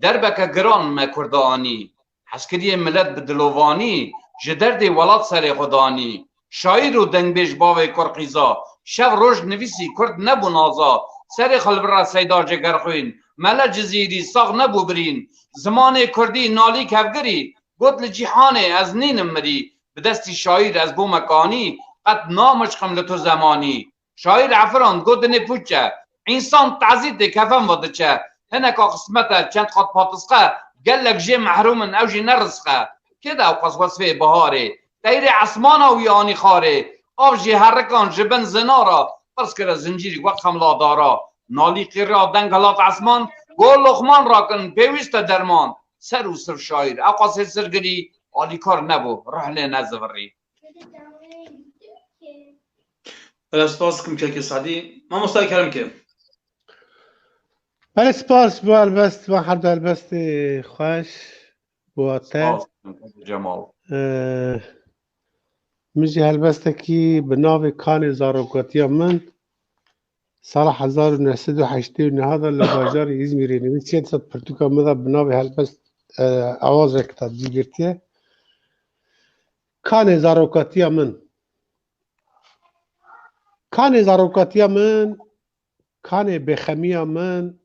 derbeke giran me kurda anî. Hezkiriyê milet bi dilovanî, ji derdê welat serê xwe danî. Şaîr û dengbêj bavê Kurqîza, şev roj nivîsî kurd nebûn aza, serê xwe li vir re Seyda Cegerxwîn, Mele Cizîrî sax nebû birîn. Zimanê kurdî nalî kevgirî, got li cîhanê ez nînim mirî, bi destî şaîr ez bûme kanî, qet namişqim li tu zemanî. Şaîr efirand, got dinê pûç e. Însan tazî tê kefen ve diçe. Hineka qismet e, çend qat patisqe, gelek jê mehrûm in, ew jî ne rizq e. Kê de ew qas wesfê biharê? Teyrê esmana wî anî xarê. Av jî herikan ji bin zinara, pirs kire zincîrî wek xemla dara. Nalî qîra deng hilat esman, go Loqman rakin, pêwîst e derman. Ser û sir şaîr, ew qasê sirgirî, alîkar nebû, rih lê nezivirî. Belê, spas dikim kekê Sadî. Mamosta kerem ke. Belê, spas bo helbest, van her du helbestê xweş bo te. Spas dikim kekê Cemal. Ee, min jî helbestekî bi navê Kanê Zarokatiya Min sala hezar û neh sed û heştê û neh de li bajarê Îzmîrê nivîsiye, dîsa pirtûka min de bi navê helbest, e, awazek de cî girtiye. Kanê Zarokatiya Min. Kanê zarokatiya min, kanê bêxemiya min,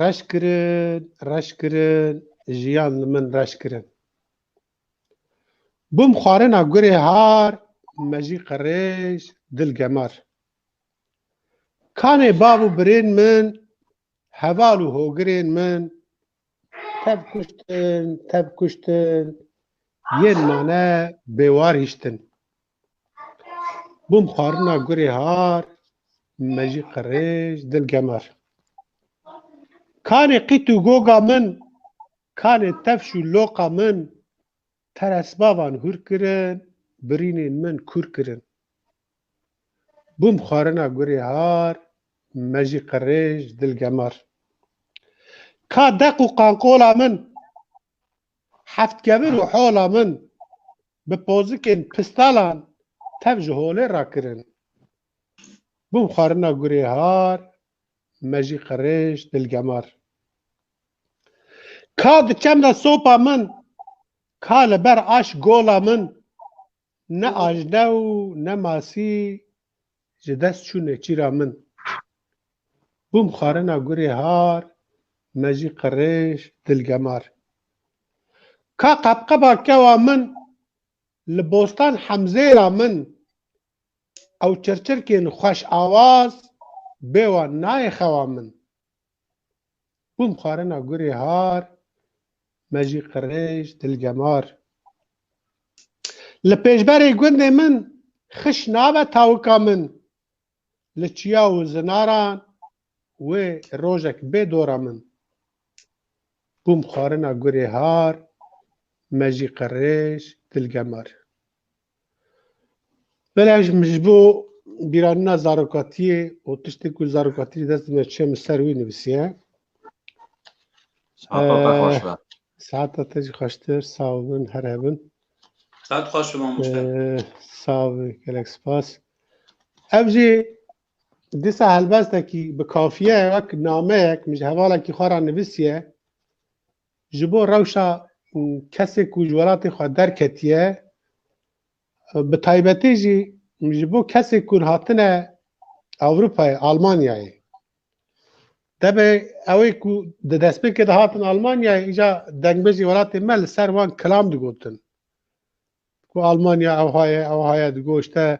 reş kirin, reş kirin, jiyan li min reş kirin. Bûm xwarina gurê har, mejî qirêj, dilgemar. Kanê bav û birên min, heval û hogirên min, tev kuştin, tev kuştin, yên mane bêwar hiştin. Bûm xwarina gurê har, me jî qirêj dilgemar. Kanê qît û goga min, kanê tefş û loqa min, teresbavan hûr kirin, birînên min kûr kirin. Bûm xwarina gurê har, me jî qirêj dilgemar. Ka deq û qanqola min, heftkevir û hola min, bi pozikên pistalan tev ji holê rakirin. Bûm xwarina gurê har, me jî qirêj dilgemar. Ka diçem de sopa min, ka li ber aş gola min, ne ajne û ne masî ji dest çû nêçîra min. Bûm xwarina gurê har, me jî qirêj dilgemar. Ka qebqeba kewa min, li bostan hemzêra min, ew çirçirkên xweş awaz, bê wan nayê xewa min. Bûm xwarina gurê har, me jî qirêj dilgemar. Li pêşberê gundê min xiş nabe tawika min, li çiya û zinaran wê rojek bê dora min. Bûm xwarina gurê har, me jî qirêj dilgemar. Belê, ji, ji bo bîranîna zarokatiyê û tiştê ku zarokatî li dest me çûye, min ser wî nivîsiye. Saeta te xweş be. Saeta te jî xweştir, sağ olun, her hebin. Saet xweş be, mamoste. Ee, sağ ol, gelek spas. Ev jî dîsa helbestekî bi kafiye ye, wek nameyek min ji hevalekî xwe re nivîsiye. Ji bo rewşa, û, kesê ku ji welatê xwe derketiye, bi taybetî jî ji bo kesê ku hatine Ewropayê, Almanyayê. Debe ew ê ku di destpêkê de hatin Almanyayê, îca dengbêjê welatê me li ser wan kilam digotin. Ku Almanya ew haye, ew haye digo, işte,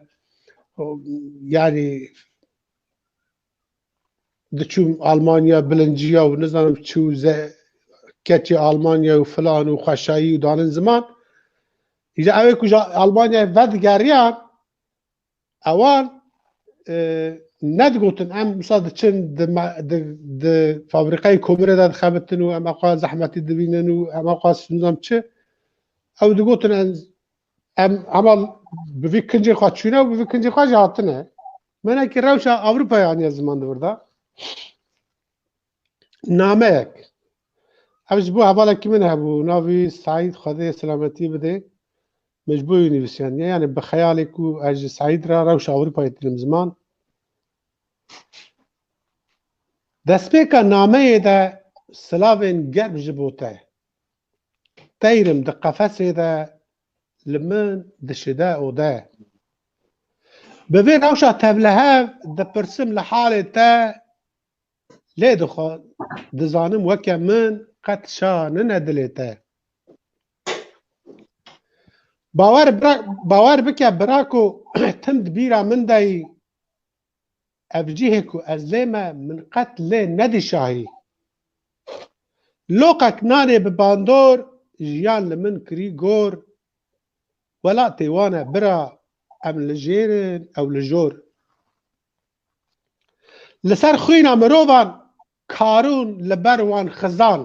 o, yani, diçûm Almanya bilinciya û nizanim çi û ze-, keçê Almanya û filan û xweşayî û danin ziman. Îja ew ê ku ji Almanyayê vedigeriyan, ewan, e, nedigotin, em misal diçin di me-, di, di fabrîqeyê komirê de dixebitin û em ew qas zehmetî dibînin û em ew qas nizam çi. Ew digotin em, em hema bi vî kincê xwe çûne û bi vî kincê xwe jî hatine. Menekî rewşa Ewropayê aniye ziman di vir de. Nameyek. Ev ji bo hevalekî min hebû, navî Seîd, Xwedê selametî bide. Min ji bo wî nivîsiyandiye. Yani bi xeyalê ku ez ji Seîd re rewşa Ewropayê tînim ziman. Destpêka nameyê de silavên germ ji bo te. Teyrim di qefesê de li min dişide ode. Bi vê rewşa tevlihev dipirsim li halê te, lê dixwe dizanim weke min qet şa nine dilê te. Bawer bira-, bawer bike bira ku tim di bîra min de yî, ev cihê ku ez lê me, min qet lê nedî şahî. Loqek nanê bi bandor, jiyan li min kirî gor. Welatê wan e bira, em li jêr in, ew li jor. Li ser xwîna mirovan, Karûn li ber wan xizan.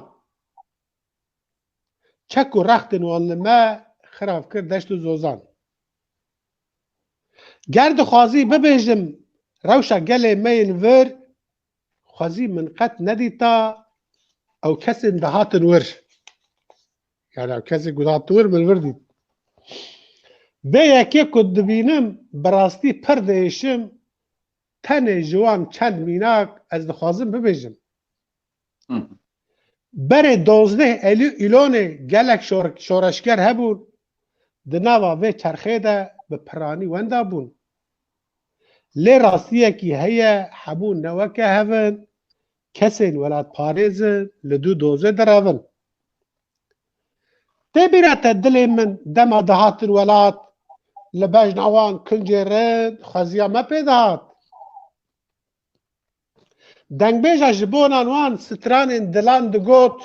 Çek û rextên wan li me xirav kir deşt û zozan. Ger dixwazî bibêjim rewşa gelê me yên vir, xwezî min qet nedîta ew kesên dihatin wir. Yani ew kesên ku dihatin wir, min vir dît. Vê yekê ku dibînim, bi rastî pir diêşim, tenê ji wan çend mînak ez dixwazim bibêjim. Hı. Berê dozdeh Elî-, Îlonê gelek şor-, şoreşger hebûn, di nava vê çerxê de bi piranî wenda bûn. Lê rastiyekî heye, hebûn ne weke hev in, kesên welatparêz in, li dû dozê direvin. Tê bîra te dilê min dema dihatin welat, li bejna wan kincê rind xweziya me pê dihat. Dengbêja ji bonan wan stranên dilan digot,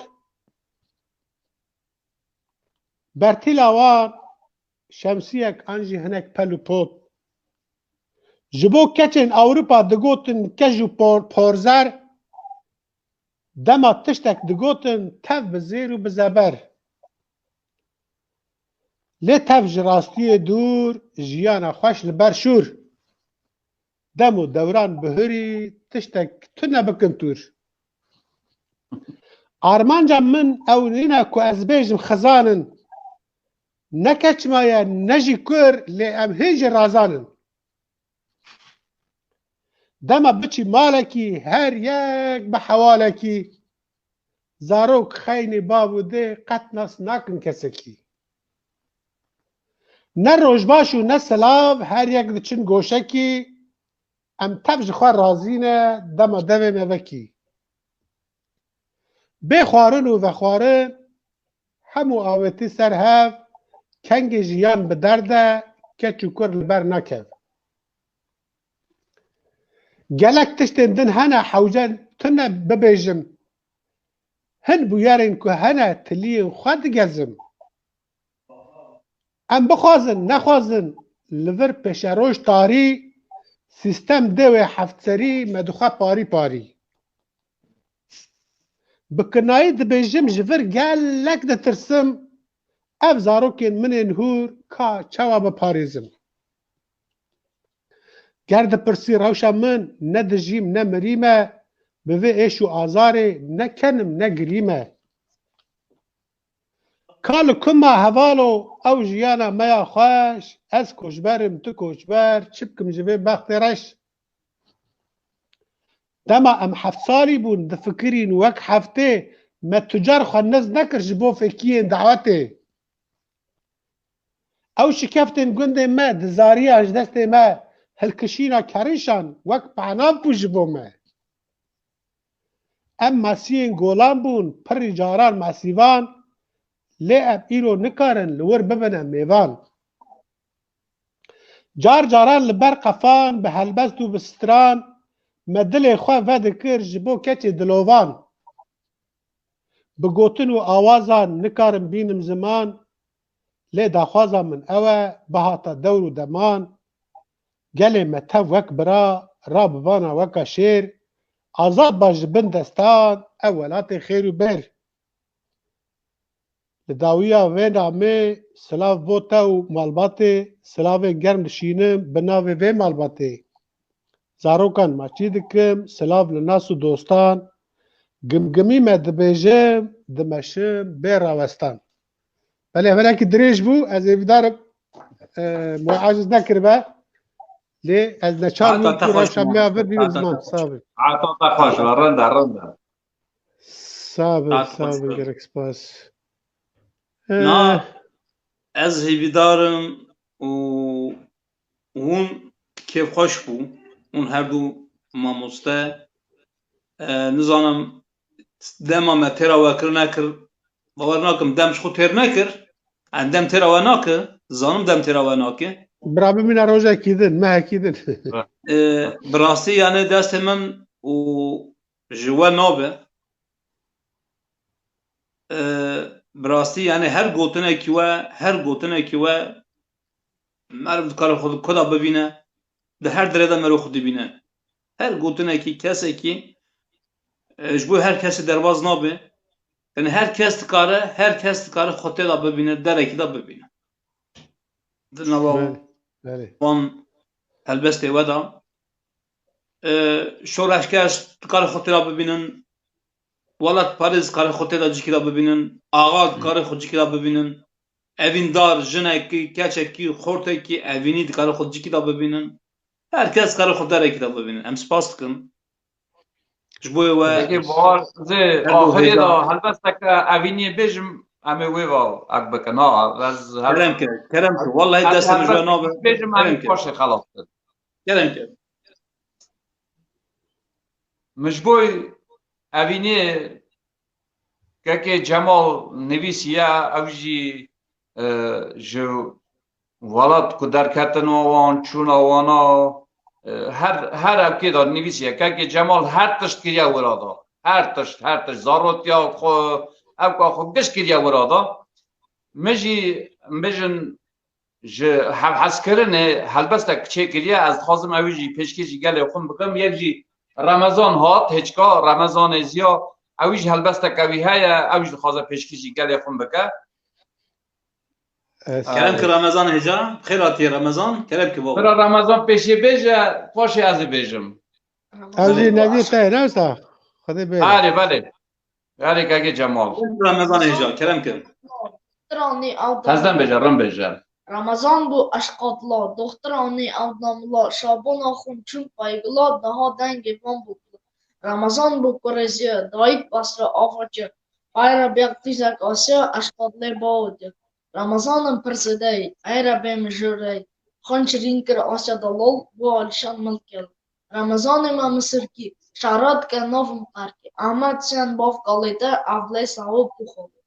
bertîla wan şemsiyek an jî hinek pel û pot. Ji bo keçên Ewropa digotin kej û por-, porzer, dema tiştek digotin tev bi zêr û bi zeber. Lê tev ji rastiyê dûr, jiyana xweş li ber şûr. Dem û dewran bihurî, tiştek tune bikin tûr. Armanca min ew nîne ku ez bêjim xizan in. Ne keç maye, ne jî kur, lê em hê jî razan in. Dema biçî malekî, her yek bi hewalekî. Zarok xeynî bav û dê qet nas nakin kesekî. Ne rojbaş û ne silav, her yek diçin goşekî. Em tev ji xwe razî ne, dema devê me vekî. Bê xwarin û vexwarin, hemû awêtî ser hev, kengê jiyan bi derd e, keç û kur li ber nakev. Gelek tiştên din hene hewce tune bibêjim. Hin bûyerên ku hene tiliyên xwe digezim. Em bixwazin, nexwazin, li vir pêşeroj tarî, sîstem dê wê heftserî me dixwe parî parî. Bi kinayî dibêjim ji vir gelek ditirsim, ev zarokên min ên hûr ka çawa biparêzim? Ger dipirsî rewşa min, ne dijîm ne mirî me, bi vê êş û azarê ne kenim ne girî me. Ka li ku ma hevalo ew jiyana me ya xweş, ez koçber im, tu koçber, çi bikim ji vê bextê reş? Dema em heft salî bûn, difikirîn wek heftê, me tu car xwe nez nekir ji bo fêkiyên dawetê. Ew şikeftên gundê me, di zariyan ji destê me, hilkişîna kerîşan wek penav bû ji bo me. Em masiyên golan bûn, pirî caran masîvan, lê em îro nikarin li wir bibine mêvan. Car caran li ber qefan, bi helbest û bi stran, me dilê xwe vedikir ji bo keçê dilovan. Bi gotin û awazan nikarim bînim ziman, lê daxwaza min ew e, bihata dewr û deman, gelê me tev wek bira, rabibana weka şêr, azad ba ji bin destan, ev welatê xêr û bêr. Li dawiya vê namê silav bo te û malbatê, silavên germ dişînim bi navê vê malbatê. Zarokan maçî dikim, silav li nas û dostan, gimgimî me dibêjim, dimeşim bê rawestan. Belê, hevalekî dirêj bû, ez hêvîdar im, e, me aciz nekiribe. Lê ez neçar Hata bûm te ku xweş rewşa bû. me ya vir bînim Hata ziman. te xweş. Sax bî. Hata te xweş be, rind e, rind e. Sax bî, Hata sax xweş bî, be. Gelek spas. Na, Eh, ez hêvîdar im û hûn kêfxweş bû. Hûn her du mamoste. E, nizanim dema me têra we kir nekir. Bawer nakim dem ji xwe têr nekir. Yani dem têra we nake. Zanim dem têra we nake. Bira bimîne rojekî din, mehekî din. E, bi rastî yani destê min û ji we nabe. E, bi rastî yani her gotinekî we, her gotinekî we meriv dikare xwe di ku de bibîne, di her derê de meriv xwe dibîne. Her gotinekî, kesekî, e, ji bo her kesî derbaz nabe. Yani her kes dikare, her kes dikare xwe tê de bibîne, derekî de bibîne. Di nava Belê, belê. wan helbestê we de. E, şoreşger dikare xwe tê de bibînin, welatparêz dikare xwe tê de cikî de bibînin, axa dikare xwe cikî de bibînin, evîndar, jinekî, keçekî, xortekî, evînî dikare xwe cikî de bibînin. Her kes dikare xwe derekî de bibînin. Em spas dikin. Ji bo we Peki, Bahar, zê her du axirê de hêja. helbesteke evîniyê bêjim, em ê wê va ek bikin. Ha, ez her Kerem ke, kerem ke. Wallahî ez destê min ji we helbesteke nabe. bêjim, em Kerem ê ke. paşê xelas bikin. Kerem ke. Min ji bo evîniyê kekê Cemal nivîsiye, ew jî, e, ji welat ku derketin wan, çûna wana, e, her, her evkê de nivîsiye. Kekê Cemal her tişt kiriye wira da. Her tişt, her tişt. Zarotiya xwe, evka xwe giş kiriye wira da. Min jî, min jî ji hevhezkirinê helbestek çêkiriye, ez dixwazim ew jî pêşkêşî gelê xwe bikim. Yek jî Remezan hat, hêçka Remezanê ziya, ew jî helbesteke wî heye, ew jî dixwaze pêşkêşî gelê xwe bike. Ez Kerem ki Ramazan hêja, xêr hatiye Ramazan, kerem ki baba. Bira Ramazan pêşê bêje, paşê ez ê bêjim. Ew jî Belê. Nevî te ne wisa? Xwedê bê. Belê, belê. Belê kekê Cemal. Ramazan hêja, kerem ki. Doxtiranê ew Tezden bêje, rin bêje. Ramazan bû eşqatla, doxtiranê ew damla, şabona xwin çûn paygula, daha dengê van bû kula. Ramazan bû kurê ziya, dayik basra ava çi. Ayra bê qîzek asiya, eşqatlê bawo diya. Ramazanim pir zêde yî, ey Rebê min jûr ey. Xwin çirîn kir asya delal, bû alîşan milkel. Ramazanê me misirkî, şara dike navim qerkî. Ahmet Sen bav kalê te, evlê sawo bû xalê.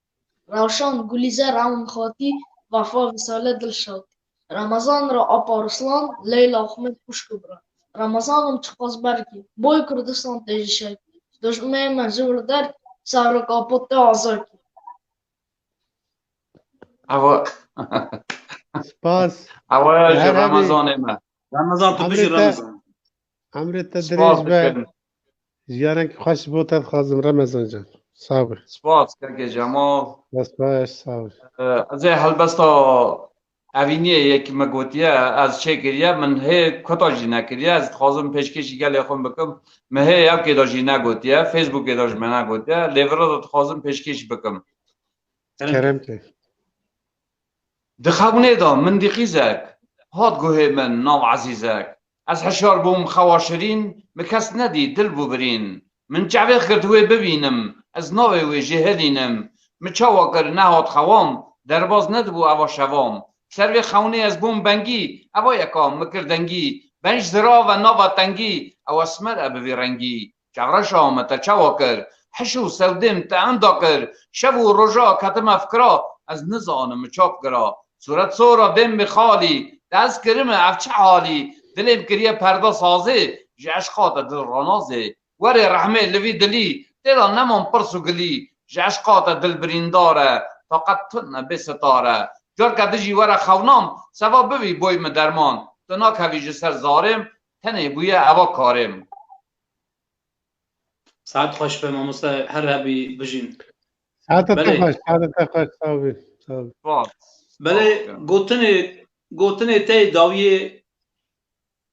Rewşan Gulîzer ewin xatî, Vefa Vîsale Dilşatî. Ramazan ra Apa Ruslan, Leyla Axmed xwişk û bira. Ramazanim çiqas berkî, boy Kurdistan tê ji şekî. Dojmê me ji wir der, sawrek Apo te azakî. Ewa. Spas. Ewa ya ji Her hebî. Remezanê me. Ramazan, tu bijî Emrê te, Ramazan. Emrê te Spas dirêj be. Dikim. Jiyanek xweş bo te dixwazim Remezan can. Sağ ol. Spas kekê Cemal. Dest baş, sağ ol. Ee, ez ê helbesta evîniyê yekî me gotiye, ez çêkiriye, min hê kuta jî nekiriye, ez dixwazim pêşkêşî gelê xwe bikim. Min hê yekê de jî negotiye, Facebookê de ji me negotiye, lê vira de dixwazim pêşkêş bikim. Kerem ke. Di xewnê de min dî qîzek, hat guhê min nav Ezîzek. Ez hişyar bûm xewa şirîn, min kes nedî dil bû birîn. Min çavêx girt wê bibînim, ez navê wê jê hilînim. Min çawa kir nehat xewam, derbaz nedibû eva şevam. Ser vê xewnê ez bûm bengî, eva yeka min kir dengî. Benj zira ve nava tengî, ew esmer e bi vî rengî. Çavreşa me te çawa kir? Hiş û sewdê min te enda kir. Şev û roja ketime fikra, ez nizanim min çap kira. Sûret sora dêm bi xalî, te ez kirime ev çi halî? Dilê min kiriye perda sazê, ji eşqa te dil ranazê. Werê rehmê li vî dilî, tê de neman pirs û gilî. Ji eşqa te dil birîndar e, taqet tune bê sitar e. Carke dijî were xewnam, seva bivî boy min derman. Tu nakevî ji ser zarêm, tenê bûye eva karêm. Saet xweş be mamoste, her hebî bijîn. Saeta te Belê. Xweş, saeta te xweş, sağ ol, sağ ol. Spas. Belê, Spas. Gotinê, gotinê te dawiyê,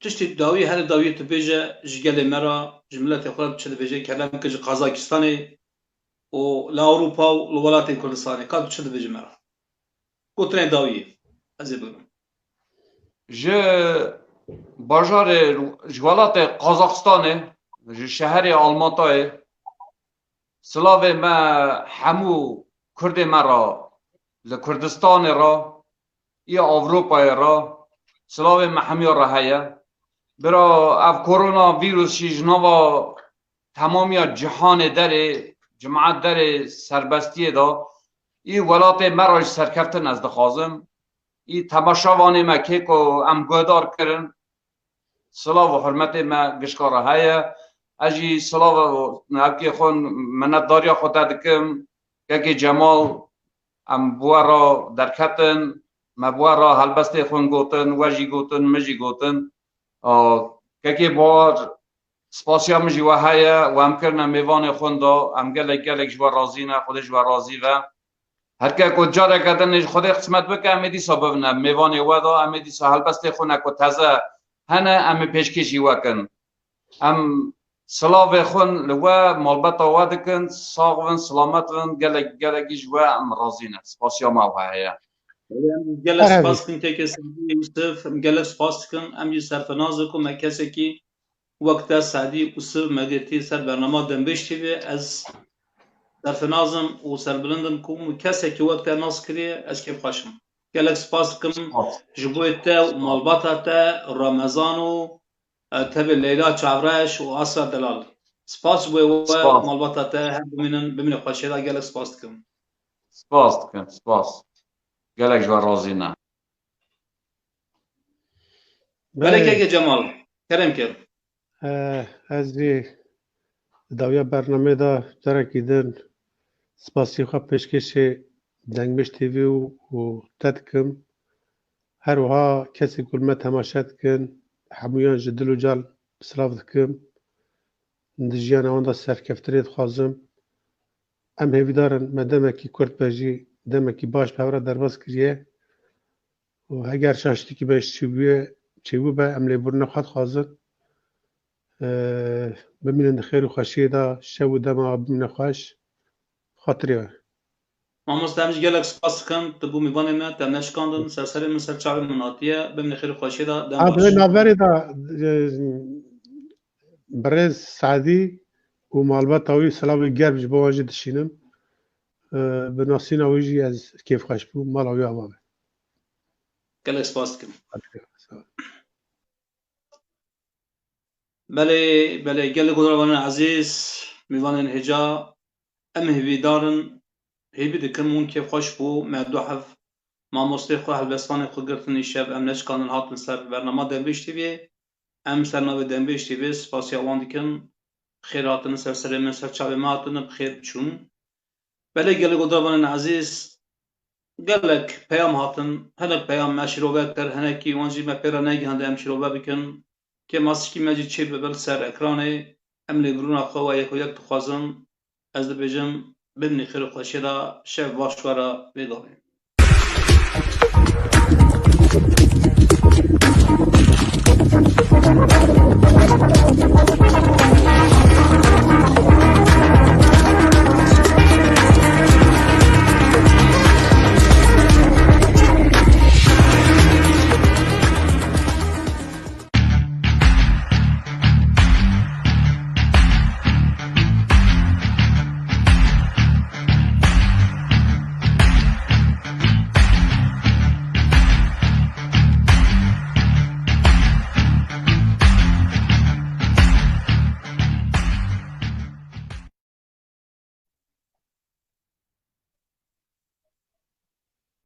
tiştê dawiyê, her dawiyê tu bêje, ji gelê me re, ji miletê xwe re tu çi dibêje, kerem ki ji Qazakistanê û li Ewropa û li welatên Kurdistanê, ka tu çi dibêje me re? Gotinê dawiyê, ez ê bigirim. Ji bajarê, ji welatê Qazaxistanê, ji şeherê Almatayê, silavê me hemû Kurdê me re, li Kurdistanê re, ya Ewropayê re, silavê me hemiya re heye. Bira ev korona vîrus jî ji nava temamiya cihanê derê, cimat derê serbestiyê de, î welatê me re jî serkeftin ez dixwazim. Î temaşevanê me kê ku em guhdar kirin, silav û hurmetê me gişka re heye. Ez jî silav û hevkê xwe, minetdariya xwe te dikim. Kekê Cemal, em bi we re derketin, me bi we re helbestê xwe gotin, we jî gotin, min jî gotin. A, kekê Bahar, spasiya min jî we heye, we em kirine mêvanê xwe da, em gelek, gelek ji we razî ne, Xwedê ji we razî be. Her ke ku careke din ji Xwedê qismet bike, em ê dîsa bibine mêvanê we da, em ê dîsa helbestê xwe ne ku teze hene, em ê pêşkêşî we kin. Em silavê xwe li we, malbeta we dikin, sax bin, silamet bin, gelek, gelekî ji we em razî ne. Spasiya me we heye. Em gelek Her spas hebî. Dikin kekê Sedî Yusuf, em gelek spas dikin, em jî serfinaz dikin, me kesekî wek te Sedî Yusuf me girtî ser bernama Dembêj T V, ez serfinazim û serbilind im ku min kesekî wek te nas kiriye, ez kêfxweş im. Gelek spas dikim Spas. Ji bo te û malbata te, Ramezan û, e, tevê Leyla Çavreş û Asra Delal. Spas ji bo we, Spas. Malbata te, her bimînin, bimînin xweşê de, gelek spas dikim. Spas dikim, spas. Gelek ji we razî ne. Belê keke Cemal, kerem kir. Eh, ez jî di dawiya bernameyê de carekî din spasî xwe pêşkêşê Dengbêj T V û, û te dikim. Her wiha kesê ku li me temaşe dikin, hemûyan ji dil û can silav dikim. Di jiyana wan de serkeftinê dixwazim. Em hêvîdar in me demekî kurt be jî demekî baş bi hev re derbas kiriye. Û heger şaştîkî be çêbûye, çêbû be, em lêbûrina xwe dixwazin. Ee, bimînin di xêr û xweşiyê de, şev û dema bimîne xweş. Xatirê we. Mamoste, em jî gelek spas dikin. Tu bû mîvanê me, te neşikandin, ser serê min, ser çavê min hatiye. Bimîne xêr û xweşiyê de, dem Ha, baş. Di vê navberê de, e, birêz Sadî û malbata wî silavê germ ji bo wan jî dişînim. E, bi nasîna wî jî ez kêfxweş bûm. Mala wî ava be. Gelek spas dikim. Sağ ol. Belê, belê, gelek guhdarvanên ezîz, mîvanên hêja, em hêvîdar in, hêvî dikim hûn kêfxweş bû, me du hev mamosteyê xwe, helbestvanê xwe girtin îşev, em neşikandin hatin ser bernama Dengbêj T V'yê. Em ser navê Dengbêj T V spasiya wan dikin, xêr hatine ser serê me, ser çavê me hatine, bi xêr biçûn. Belê gelek guhdarvanên ezîz, gelek peyam hatin, hinek peyam me şîrove kir, hinekî wan jî me pê re negihand em şîrove bikin. Kêmasîkî me jî çêbibe li ser ekranê, em lêbirûna xwe we yek û yek dixwazin. Ez dibêjim, bimînî xêr û xweşiyê de, şev baş we re vê gavê.